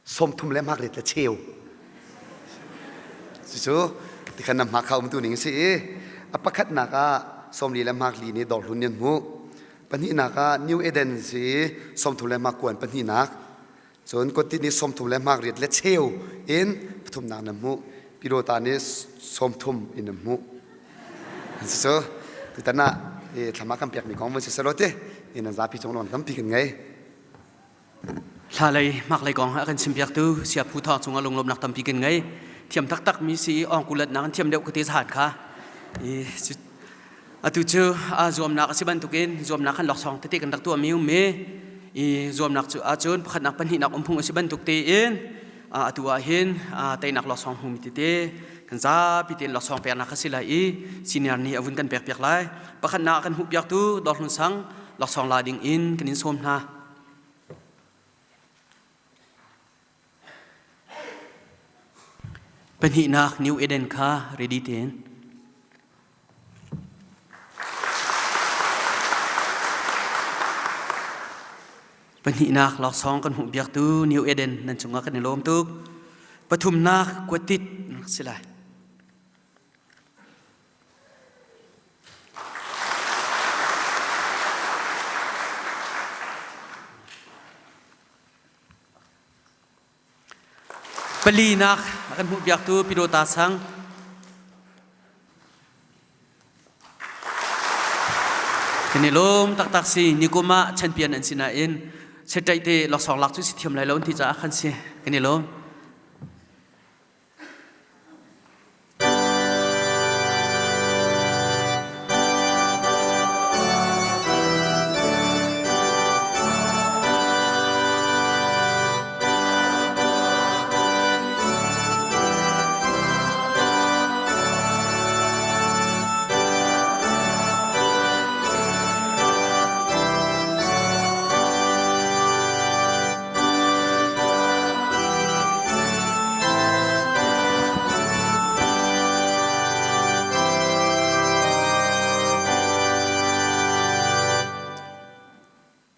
30 le hmak rit le cheu. Cucu tikhan na hmak kha um tu ning si i a pakhatnak ah 40 le hmak li nih dawrhlun nih an hmuh. Pahnihnak ah New Eden si 30 le hmak kuan pahnihnak. Cun kawtit nih 30 le hmak riat le cheu in pathumnak na hmuh. Pirota nih 30 in na hmuh. Cucu tutan ah thlama kan pekmi kong vun si selaw ti in zapi cung lawng tampi kan ngei. Hla lei hmaklei kong a kan chimpiaktu Siaphu Thawng cungah lunglawmnak tampi kan ngei. Thiam taktak mi si ongkulatnak an thiam deuh ka te zahan kha. Atu cu a zuamnak a si bantukin zuamnak kan laksawng tete kan rak tuah mi um mi i zuamnak cu ahcun pakhatnak pahnihnak um phung a si bantuk tein atu ah hin teinak laksawng hmumi tete kan zapi tein laksawng peknak a si lai i senior nih a vun kan pek piak lai. Pakhatnak kan hmuh piaktu Dawrhlun Sang laksawng la ding in kan in sawm hna. Pahnihnak New Eden kha ready tein. Pahnihnak laksawng kan hmuh biaktu New Eden nan cungah kan i lawm tuk. Pathumnak kuatit si lai. Palinak a kan hmuhpiaktu Pidota Sang. Kan i lawm taktak si nikum ah champion an si nain seṭaih te laksawng lak cu si thiam lai lo an ti caah khan si kan i lawm.